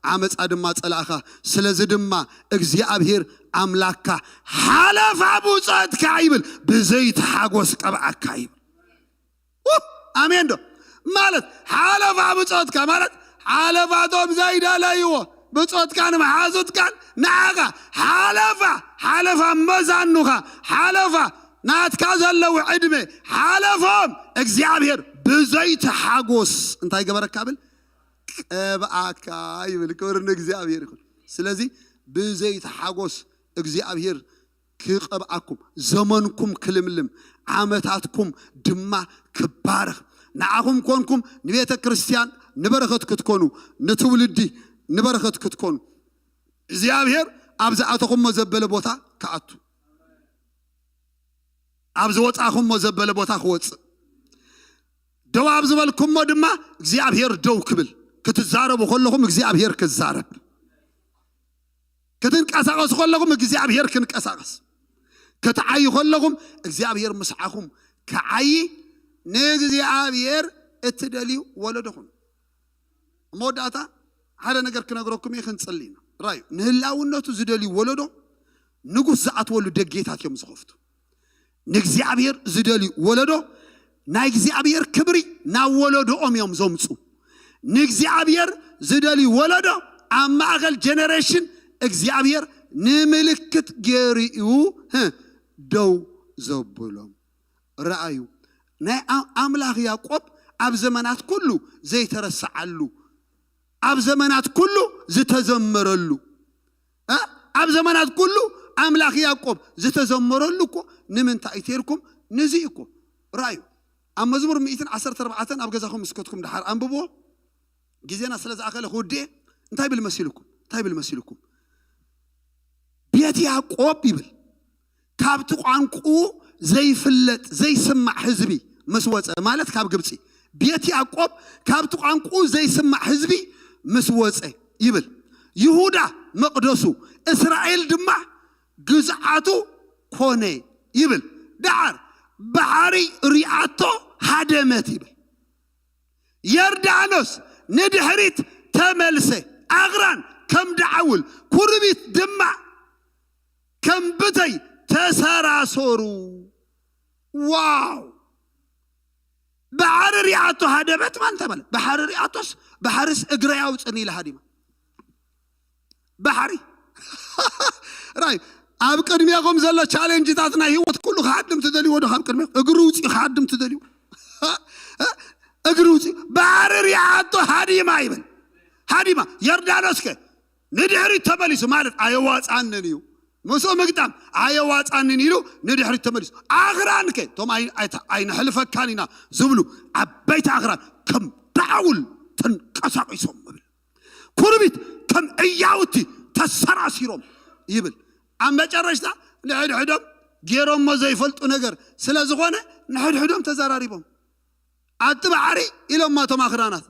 ዓመፃ ድማ ጸላእኻ። ስለዚ ድማ እግዚኣብሔር ኣምላክካ ሓለፋ ብጾትካ ይብል ብዘይትሓጎስ ቀብኣካ ይብል። ው! ኣሜን ዶ? ማለት ሓለፋ ብጾትካ ማለት ሓለፋቶም ዘይደለይዎ ብጾትካን መሓዙትካን ንዓኻ ሓለፋ ሓለፋ መዛኑኻ ሓለፋ ናትካ ዘለዉ ዕድመ ሓለፎም እግዚኣብሔር ብዘይትሓጎስ እንታይ ገበረካ ብል ቀብኣካ ይብል። ክብር ንእግዚኣብሔር ይኹን። ስለዚ ብዘይትሓጎስ እግዚኣብሔር ክቐብኣኩም፣ ዘመንኩም ክልምልም፣ ዓመታትኩም ድማ ክባረኽ፣ ንዓኹም ኮንኩም ንቤተ ክርስቲያን ንበረኸት ክትኮኑ፣ ንትውልዲ ንበረኸት ክትኮኑ፣ እግዚኣብሔር ኣብ ዝኣተኹሞ ዘበለ ቦታ ክኣቱ፣ ኣብ ዝወጻኹሞ ዘበለ ቦታ ክወጽእ፣ ደው ኣብ ዝበልኩሞ ድማ እግዚኣብሔር ደው ክብል፣ ክትዛረቡ ከለኹም እግዚኣብሔር ክዛረብ። ክትንቀሳቐሱ ከለኹም እግዚኣብሔር ክንቀሳቐስ፣ ክትዓዩ ከለኹም እግዚኣብሔር ምስዓኹም ክዓዪ ንእግዚኣብሔር እትደልዩ ወለዶ ኹኑ። ኣብ መወዳእታ ሓደ ነገር ክነግረኩም እየ፣ ክንጽሊ ኢና። ራዩ ንህላውነቱ ዝደልዩ ወለዶ ንጉስ ዝኣትወሉ ደጌታት እዮም ዝኸፍቱ። ንእግዚኣብሔር ዝደልዩ ወለዶ ናይ እግዚኣብሔር ክብሪ ናብ ወለዶኦም እዮም ዘምፁ። ንእግዚኣብሔር ዝደልዩ ወለዶ ኣብ ማእኸል ጀነሬሽን እግዚኣብሔር ንምልክት ገይሩ እዩ ደው ዘብሎም። ረኣዩ ናይ ኣምላኽ ያዕቆብ ኣብ ዘመናት ኩሉ ዘይተረስዓሉ ኣብ ዘመናት ኩሉ ዝተዘመረሉ እ ኣብ ዘመናት ኩሉ ኣምላኽ ያዕቆብ ዝተዘመረሉ እኮ ንምንታይ ተይርኩም ንዚ እኮ ረኣዩ ኣብ መዝሙር ሚእትን ዓሰርተ ኣርባዕተን ኣብ ገዛኹም ምስከትኩም ድሓር ኣንብብዎ ግዜና ስለ ዝኣኸለ ክውድኤ እንታይ ብል መሲልኩም እንታይ ብል መሲልኩም ቤት ያዕቆብ ይብል ካብቲ ቋንቁኡ ዘይፍለጥ ዘይስማዕ ህዝቢ ምስ ወፀ ማለት ካብ ግብፂ ቤት ያዕቆብ ካብቲ ቋንቁኡ ዘይስማዕ ህዝቢ ምስ ወፀ ይብል ይሁዳ መቕደሱ እስራኤል ድማ ግዝዓቱ ኮነ ይብል ዳዓር ባሕሪ ሪኣቶ ሃደመት ይብል ዮርዳኖስ ንድሕሪት ተመልሰ ኣግራን ከም ዳዓውል ኩርቢት ድማ ከም ብተይ ተሰራሰሩ ዋው ባሕሪ ሪኣቶ ሃደበት ማለት ማለት ባሕሪ ሪኣቶስ ባሕርስ እግረይ ኣውፅኒ ኢላ ሃዲማ ባሕሪ ራይ ኣብ ቅድሜኹም ዘሎ ቻሌንጅታት ናይ ህይወት ኩሉ ክሃድም ትደልይዎ ዶ? ካብ ቅድሜ እግሪ ውፂኡ ክሃድም ትደልይዎ? እግሪ ውፂኡ ባሕሪ ሪኣቶ ሃዲማ ይብል። ሃዲማ። ዮርዳኖስ ከ ንድሕሪት ተመሊሱ ማለት ኣየዋፃንን እዩ። ምስኡ ምግጣም ኣየዋፃንን ኢሉ ንድሕሪት ተመሊሱ። ኣኽራን ከ እቶም ኣይ- ኣይተ- ኣይነሕልፈካን ኢና ዝብሉ ዓበይቲ ኣኽራን ከም ዳዕውል ተንቀሳቒሶም ይብል። ኩርቢት ከም ዕያውቲ ተሰራሲሮም ይብል። ኣብ መጨረሽታ ንሕድሕዶም ገይሮሞ ዘይፈልጡ ነገር ስለ ዝኾነ ንሕድሕዶም ተዘራሪቦም ኣቲ ባሕሪ ኢሎማ እቶም ኣኽራናት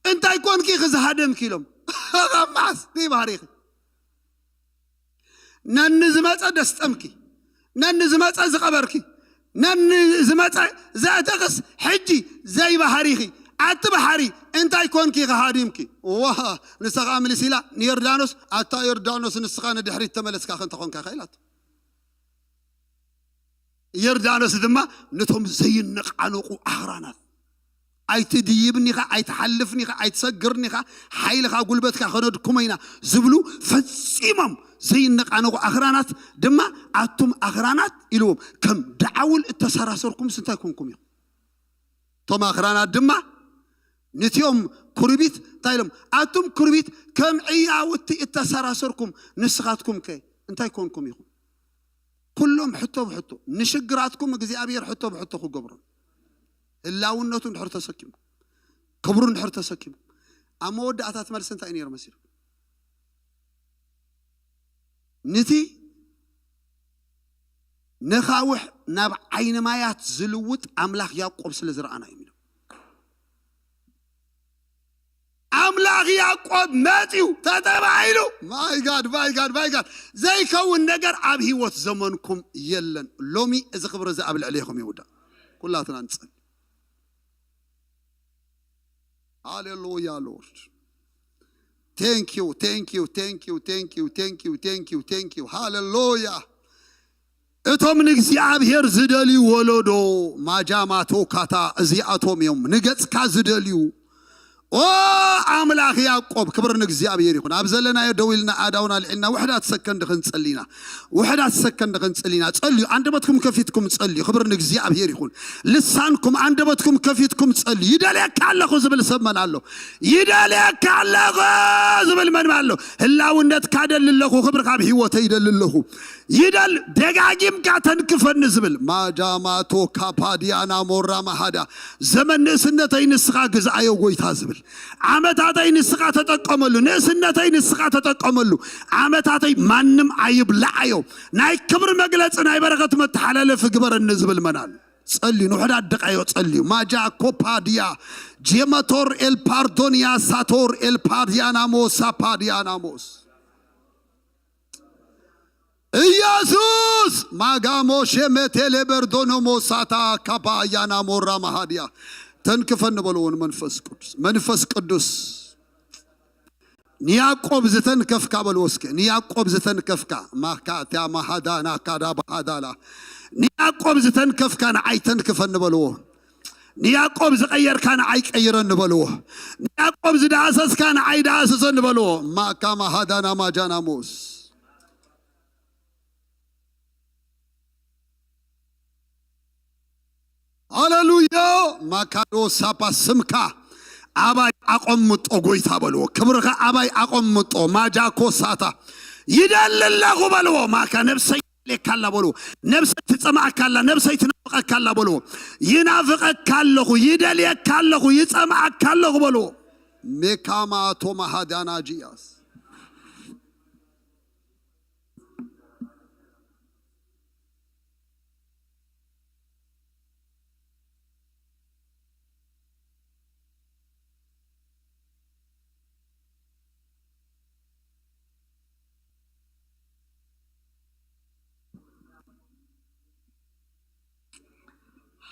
እንታይ ኮንኪ ኢኺ ዝሃደምኪ ኢሎም። ካብ መዓስ ዘይባህሪኺ ነኒ ዝመፀ ደስጠምኪ ነኒ ዝመፀ ዝቐበርኪ ነኒ ዝመፀ ዘእተኽስ ሕጂ ዘይባህሪኺ ኣቲ ባሕሪ እንታይ ኮንኪ ኢኺ ሃዲምኪ። ዋ ንሳ ከዓ ምልስ ኢላ ንዮርዳኖስ ኣታ ዮርዳኖስ ንስኻ ንድሕሪት ተመለስካ ከንተ ኮንካ ኢኻ ኢላቶ። ዮርዳኖስ ድማ ነቶም ዘይነቓነቑ ኣኽራናት ኣይትድይብን ኢኻ፣ ኣይትሓልፍን ኢኻ፣ ኣይትሰግርን ኢኻ፣ ሓይልኻ ጉልበትካ ከነድክሞ ኢና ዝብሉ ፈጺሞም ዘይነቓነቑ ኣኽራናት ድማ ኣቱም ኣኽራናት ኢልዎም ከም ዳዕውል እተሰራሰርኩምስ እንታይ ኮንኩም ኢኹም? እቶም ኣኽራናት ድማ ንቲኦም ኩርቢት እንታይ ኢሎም ኣቱም ኩርቢት ከም ዕያውቲ እተሰራሰርኩም ንስኻትኩም ከ እንታይ ኮንኩም ኢኹም? ኩሎም ሕቶ ብሕቶ ንሽግራትኩም እግዚኣብሔር ሕቶ ብሕቶ ክገብሮም ህላውነቱ እንድሕር ተሰኪሙ ክብሩ እንድሕር ተሰኪሙ ኣብ መወዳእታት መልሲ እንታይ ነይሩ መሲሉ ንቲ ነኻውሕ ናብ ዓይኒ ማያት ዝልውጥ ኣምላኽ ያዕቆብ ስለ ዝረኣና እዩ ኢሉ ኣምላኽ ያዕቆብ መፅዩ ተተባሂሉ my God my God my God ዘይከውን ነገር ኣብ ህይወት ዘመንኩም የለን። ሎሚ እዚ ክብሪ እዚ ኣብ ልዕሌኹም ይውዳእ። ኩላትና ንፅል። ሃሌሉያ ሎርድ። Thank you thank you thank you thank you thank you thank you thank you ሃሌሉያ። እቶም ንእግዚኣብሔር ዝደልዩ ወለዶ ማጃማቶ ካታ እዚኣቶም እዮም ንገጽካ ዝደልዩ። ኦ ኣምላኽ ያዕቆብ ክብር ንእግዚኣብሔር ይኹን። ኣብ ዘለናዮ ደው ኢልና ኣዳውና ልዒልና ውሕዳት ሰከንድ ክንጽል ኢና። ውሕዳት ሰከንድ ክንጽል ኢና። ጸልዩ። ኣንደበትኩም ከፊትኩም ጸልዩ። ክብር ንእግዚኣብሔር ይኹን። ልሳንኩም ኣንደበትኩም ከፊትኩም ጸልዩ። ይደልየካ ኣለኹ ዝብል ሰብ መን ኣሎ? ይደልየካ ኣለኹ ዝብል መን ኣሎ? ህላውነትካ ደሊ ኣለኹ። ክብርካ ኣብ ህይወተይ ይደሊ ኣለኹ። ይደል ደጋጊምካ ተንክፈኒ ዝብል ማጃማቶ ካፓዲያና ሞራ ማሃዳ ዘመን ንእስነተይ ንስኻ ግዝኣዮ ጎይታ ዝብል ዓመታተይ ንስኻ ተጠቀመሉ ንእስነተይ ንስኻ ተጠቀመሉ ዓመታተይ ማንም ኣይብላዓዮ ናይ ክብሪ መግለፂ ናይ በረኸት መተሓላለፊ ግበረኒ ዝብል መናል ጸልዩ ንውሕዳት ደቃዮ ጸልዩ ማጃ ኮፓዲያ ጄመቶር ኤልፓርዶኒያ ሳቶር ኤልፓዲያናሞስ ሳፓዲያናሞስ ኢየሱስ ማጋሞ ሼሜቴሌ በርዶኖሞ ሳታ ካባያና ሞራ ማሃድያ ተንክፈ እንበልዎ ንመንፈስ ቅዱስ መንፈስ ቅዱስ ንያዕቆብ ዝተንከፍካ በልዎ እስከ ንያዕቆብ ዝተንከፍካ ማካትያ ማሃዳና ካዳ ባሃዳላ ንያዕቆብ ዝተንከፍካ ንዓይ ተንክፈ እንበልዎ ንያዕቆብ ዝቐየርካ ንዓይ ቀይረ እንበልዎ ንያዕቆብ ዝዳሰስካ ንዓይ ዳስሰ እንበልዎ ማካ ማሃዳና ማጃናሞስ ሃሌሉያ ማካዶ ሳባ ስምካ ኣባይ ኣቐምጦ ጎይታ በልዎ ክብርኻ ኣባይ ኣቐምጦ ማጃኮ ሳታ ይደሊ ኣለኹ በልዎ ማካ ነብሰይ ይደልየካ ኣላ በልዎ ነብሰይ ትጸማኣካ ኣላ ነብሰይ ትናፍቐካ ኣላ በልዎ ይናፍቐካ ኣለኹ ይደልየካ ኣለኹ ይጸማኣካ ኣለኹ በልዎ ሜካማ ቶማሃዳና ጂያስ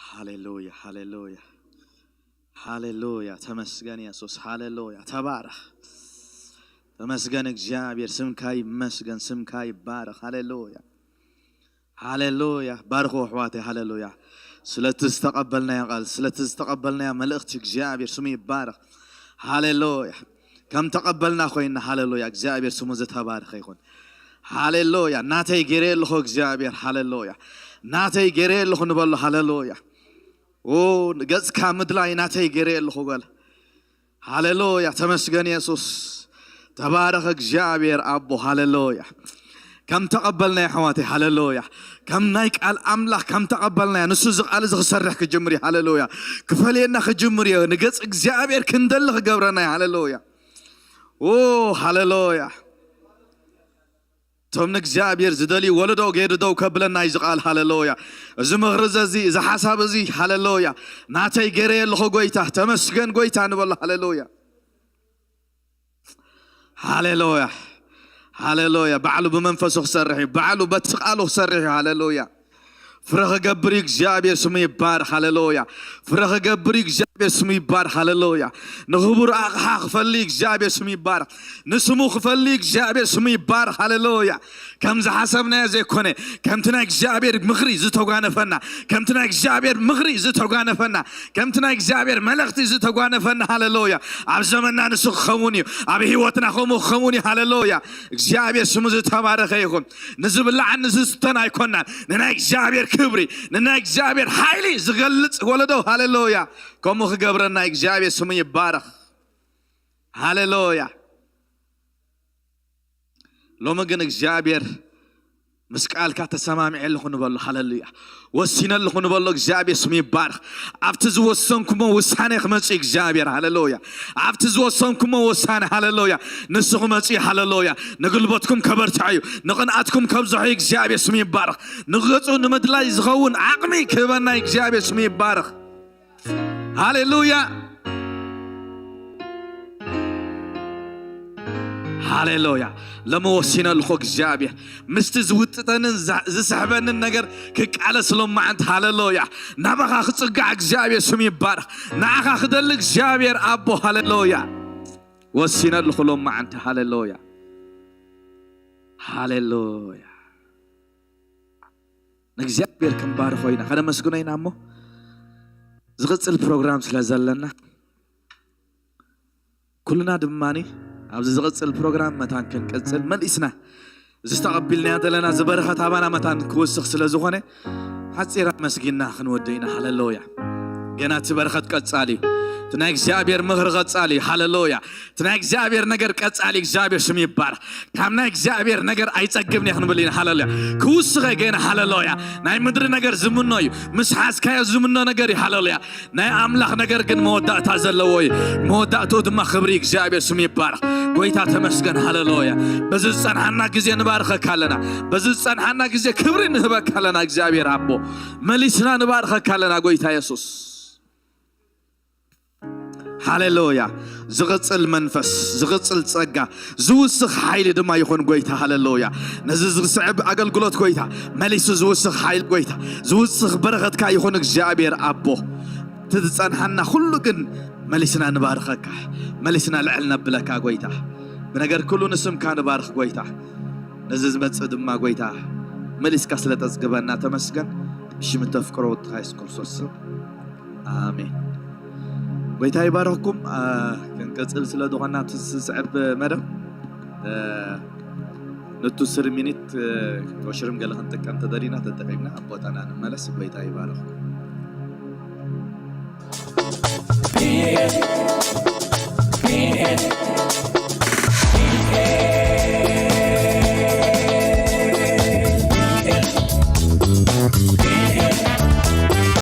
ሃሌሉያ ሃሌሉያ ሃሌሉያ ተመስገን የሱስ ሃሌሉያ ተባረኽ ተመስገን እግዚኣብሔር ስምካ ይመስገን ስምካ ይባረኽ ሃሌሉያ ሃሌሉያ ባርኹ ኣሕዋተይ ሃሌሉያ ስለቲ ዝተቐበልናዮ ቃል ስለቲ ዝተቐበልናዮ መልእኽቲ እግዚኣብሔር ስሙ ይባረኽ ሃሌሉያ ከም ተቐበልና ኮይና ሃሌሉያ እግዚኣብሔር ስሙ ዝተባረኸ ይኹን ሃሌሉያ። ናተይ ገይረ ኣለኹ እግዚኣብሔር። ሃሌሉያ። ናተይ ገይረ ኣለኹ ንበሎ። ሃሌሉያ። ኦ፣ ገጽካ ምድላይ ናተይ ገይረ ኣለኹ በል። ሃሌሉያ። ተመስገን የሱስ። ተባረኽ እግዚኣብሔር ኣቦ። ሃሌሉያ። ከም ተቐበልና ኣሕዋተይ። ሃሌሉያ። ከም ናይ ቃል ኣምላኽ ከም ተቐበልና፣ ንሱ እዚ ቃል እዚ ክሰርሕ ክጅምር እዩ። ሃሌሉያ። ክፈልየና ክጅምር እዩ። ንገጽ እግዚኣብሔር ክንደሊ ክገብረና እዩ። ሃሌሉያ። ኦ፣ ሃሌሉያ። እቶም ንእግዚኣብሔር ዝደልዩ ወለዶ ገይሩ ደው ከብለና እዩ እዚ ቃል። ሃሌሉያ። እዚ ምኽሪ እዚ፣ እዚ ሓሳብ እዚ፣ ሃሌሉያ፣ ናተይ ገይረ ኣለኹ ጎይታ። ተመስገን ጎይታ ንበሎ። ሃሌሉያ። ሃሌሉያ። ሃሌሉያ። ባዕሉ ብመንፈሱ ክሰርሕ እዩ። ባዕሉ በቲ ቃሉ ክሰርሕ እዩ። ሃሌሉያ። ፍረ ክገብር እዩ እግዚኣብሔር ስሙ ይባረኽ። ሃሌሉያ። ፍረ ክገብር እዩ እግዚኣብሔር ስሙ ይባረኽ። ሃሌሉያ። ንኽቡር ኣቕሓ ክፈሊ እዩ እግዚኣብሔር ስሙ ይባረኽ። ንስሙ ክፈሊ እዩ እግዚኣብሔር ስሙ ይባረኽ። ሃሌሉያ። ከም ዝሓሰብናዮ ዘይኮነ፣ ከምቲ ናይ እግዚኣብሔር ምኽሪ ዝተጓነፈና፣ ከምቲ ናይ እግዚኣብሔር ምኽሪ ዝተጓነፈና፣ ከምቲ ናይ እግዚኣብሔር መልእኽቲ ዝተጓነፈና፣ ሃሌሉያ፣ ኣብ ዘመንና ንሱ ክኸውን እዩ። ኣብ ህይወትና ከምኡ ክኸውን እዩ። ሃሌሉያ። እግዚኣብሔር ስሙ ዝተባረኸ ይኹን። ንዝብላዕን ንዝስተን ኣይኮናን። ንናይ እግዚኣብሔር ክብሪ፣ ንናይ እግዚኣብሔር ሓይሊ ዝገልጽ ወለዶ። ሃሌሉያ። ከምኡ ክገብረና እግዚኣብሔር ስሙ ይባረኽ። ሃሌሉያ። ሎሚ ግን እግዚኣብሔር ምስ ቃልካ ተሰማሚዐ ኣለኹ ንበሎ። ሃሌሉያ። ወሲነ ኣለኹ ንበሎ። እግዚኣብሔር ስሙ ይባረኽ። ኣብቲ ዝወሰንኩሞ ውሳኔ ክመጽእ እግዚኣብሔር። ሃሌሉያ። ኣብቲ ዝወሰንኩሞ ውሳኔ። ሃሌሉያ። ንሱ ክመጽእ። ሃሌሉያ። ንግልበትኩም ከበርትዐ እዩ። ንቕንኣትኩም ከብዝሖ እዩ። እግዚኣብሔር ስሙ ይባረኽ። ንገጹ ንምድላይ ዝኸውን ዓቕሚ ክህበና እዩ። እግዚኣብሔር ስሙ ይባረኽ። ሃሌሉያ። ሃሌሉያ። ለመወሲነ ልኾ እግዚኣብሔር ምስቲ ዝውጥተንን ዛ- ዝስሕበንን ነገር ክቃለስ ሎማዓንቲ። ሃሌሉያ። ናባኻ ክጽጋዕ እግዚኣብሔር ስም ይባረኽ። ንዓኻ ክደሊ እግዚኣብሔር ኣቦ። ሃሌሉያ። ወሲነ ልኹ ሎማዓንቲ። ሃሌሉያ። ሃሌሉያ። ንእግዚኣብሔር ክንባርኾ ኢና፣ ከነመስግኖ ኢና። እሞ ዝቕጽል ፕሮግራም ስለ ዘለና ኩልና ድማ ኣብዚ ዝቕጽል ፕሮግራም መታን ክንቅጽል መሊስና ዝተቐቢልናዮ ዘለና ዝበረኸት ኣባና መታን ክውስኽ ስለ ዝኾነ ሓጺር ኣመስጊና ክንወደ ኢና። ሃሌሉያ። ገና እቲ በረኸት ቀጻሊ እዩ። እቲ ናይ እግዚኣብሔር ምኽሪ ቀጻሊ እዩ። ሃሌሉያ። እቲ ናይ እግዚኣብሔር ነገር ቀጻሊ፣ እግዚኣብሔር ስም ይባረኽ። ካብ ናይ እግዚኣብሔር ነገር ኣይጸግብን እየ ክንብል ኢና። ሃሌሉያ። ክውስኸ ገና። ሃሌሉያ። ናይ ምድሪ ነገር ዝምኖ እዩ። ምስ ሓዝካዮ ዝምኖ ነገር እዩ። ሃሌሉያ። ናይ ኣምላኽ ነገር ግን መወዳእታ ዘለዎ እዩ። መወዳእትኡ ድማ ክብሪ እግዚኣብሔር ስም ይባረኽ። ጎይታ ተመስገን። ሃሌሉያ። በዚ ዝጸንሓና ግዜ ንባርኸካ ኣለና። በዚ ዝጸንሓና ግዜ ክብሪ ንህበካ ኣለና። እግዚኣብሔር ኣቦ፣ መሊስና ንባርኸካ ኣለና። ጎይታ የሱስ። ሃሌሉያ። ዝቕጽል መንፈስ፣ ዝቕጽል ጸጋ፣ ዝውስኽ ሓይሊ ድማ ይኹን ጎይታ። ሃሌሉያ። ነዚ ዝስዕብ ኣገልግሎት ጎይታ መሊሱ ዝውስኽ ሓይሊ ጎይታ፣ ዝውስኽ በረኸትካ ይኹን እግዚኣብሔር ኣቦ። እቲ ዝጸንሓና ኩሉ ግን መሊስና ንባርኸካ፣ መሊስና ልዕል ነብለካ ጎይታ። ብነገር ኩሉ ንስምካ ንባርኽ ጎይታ። ነዚ ዝመጽእ ድማ ጎይታ መሊስካ ስለ ተጽግበና ተመስገን። ብሽም እተፍቅሮ ወድኻ የሱስ ክርስቶስ ስም። ኣሜን። ጎይታ ይባርኽኩም። ኣ፣ ክንቅጽል ስለ ዝኾና እቲ ዝስዕብ መደብ፣ እ፣ ንቱ ስሪ ሚኒት፣ እ፣ ወሽርም ገለ ክንጥቀም ተደሊና ተጠቂምና ኣብ ቦታና ንመለስ። ጎይታ ይባርኽኩም።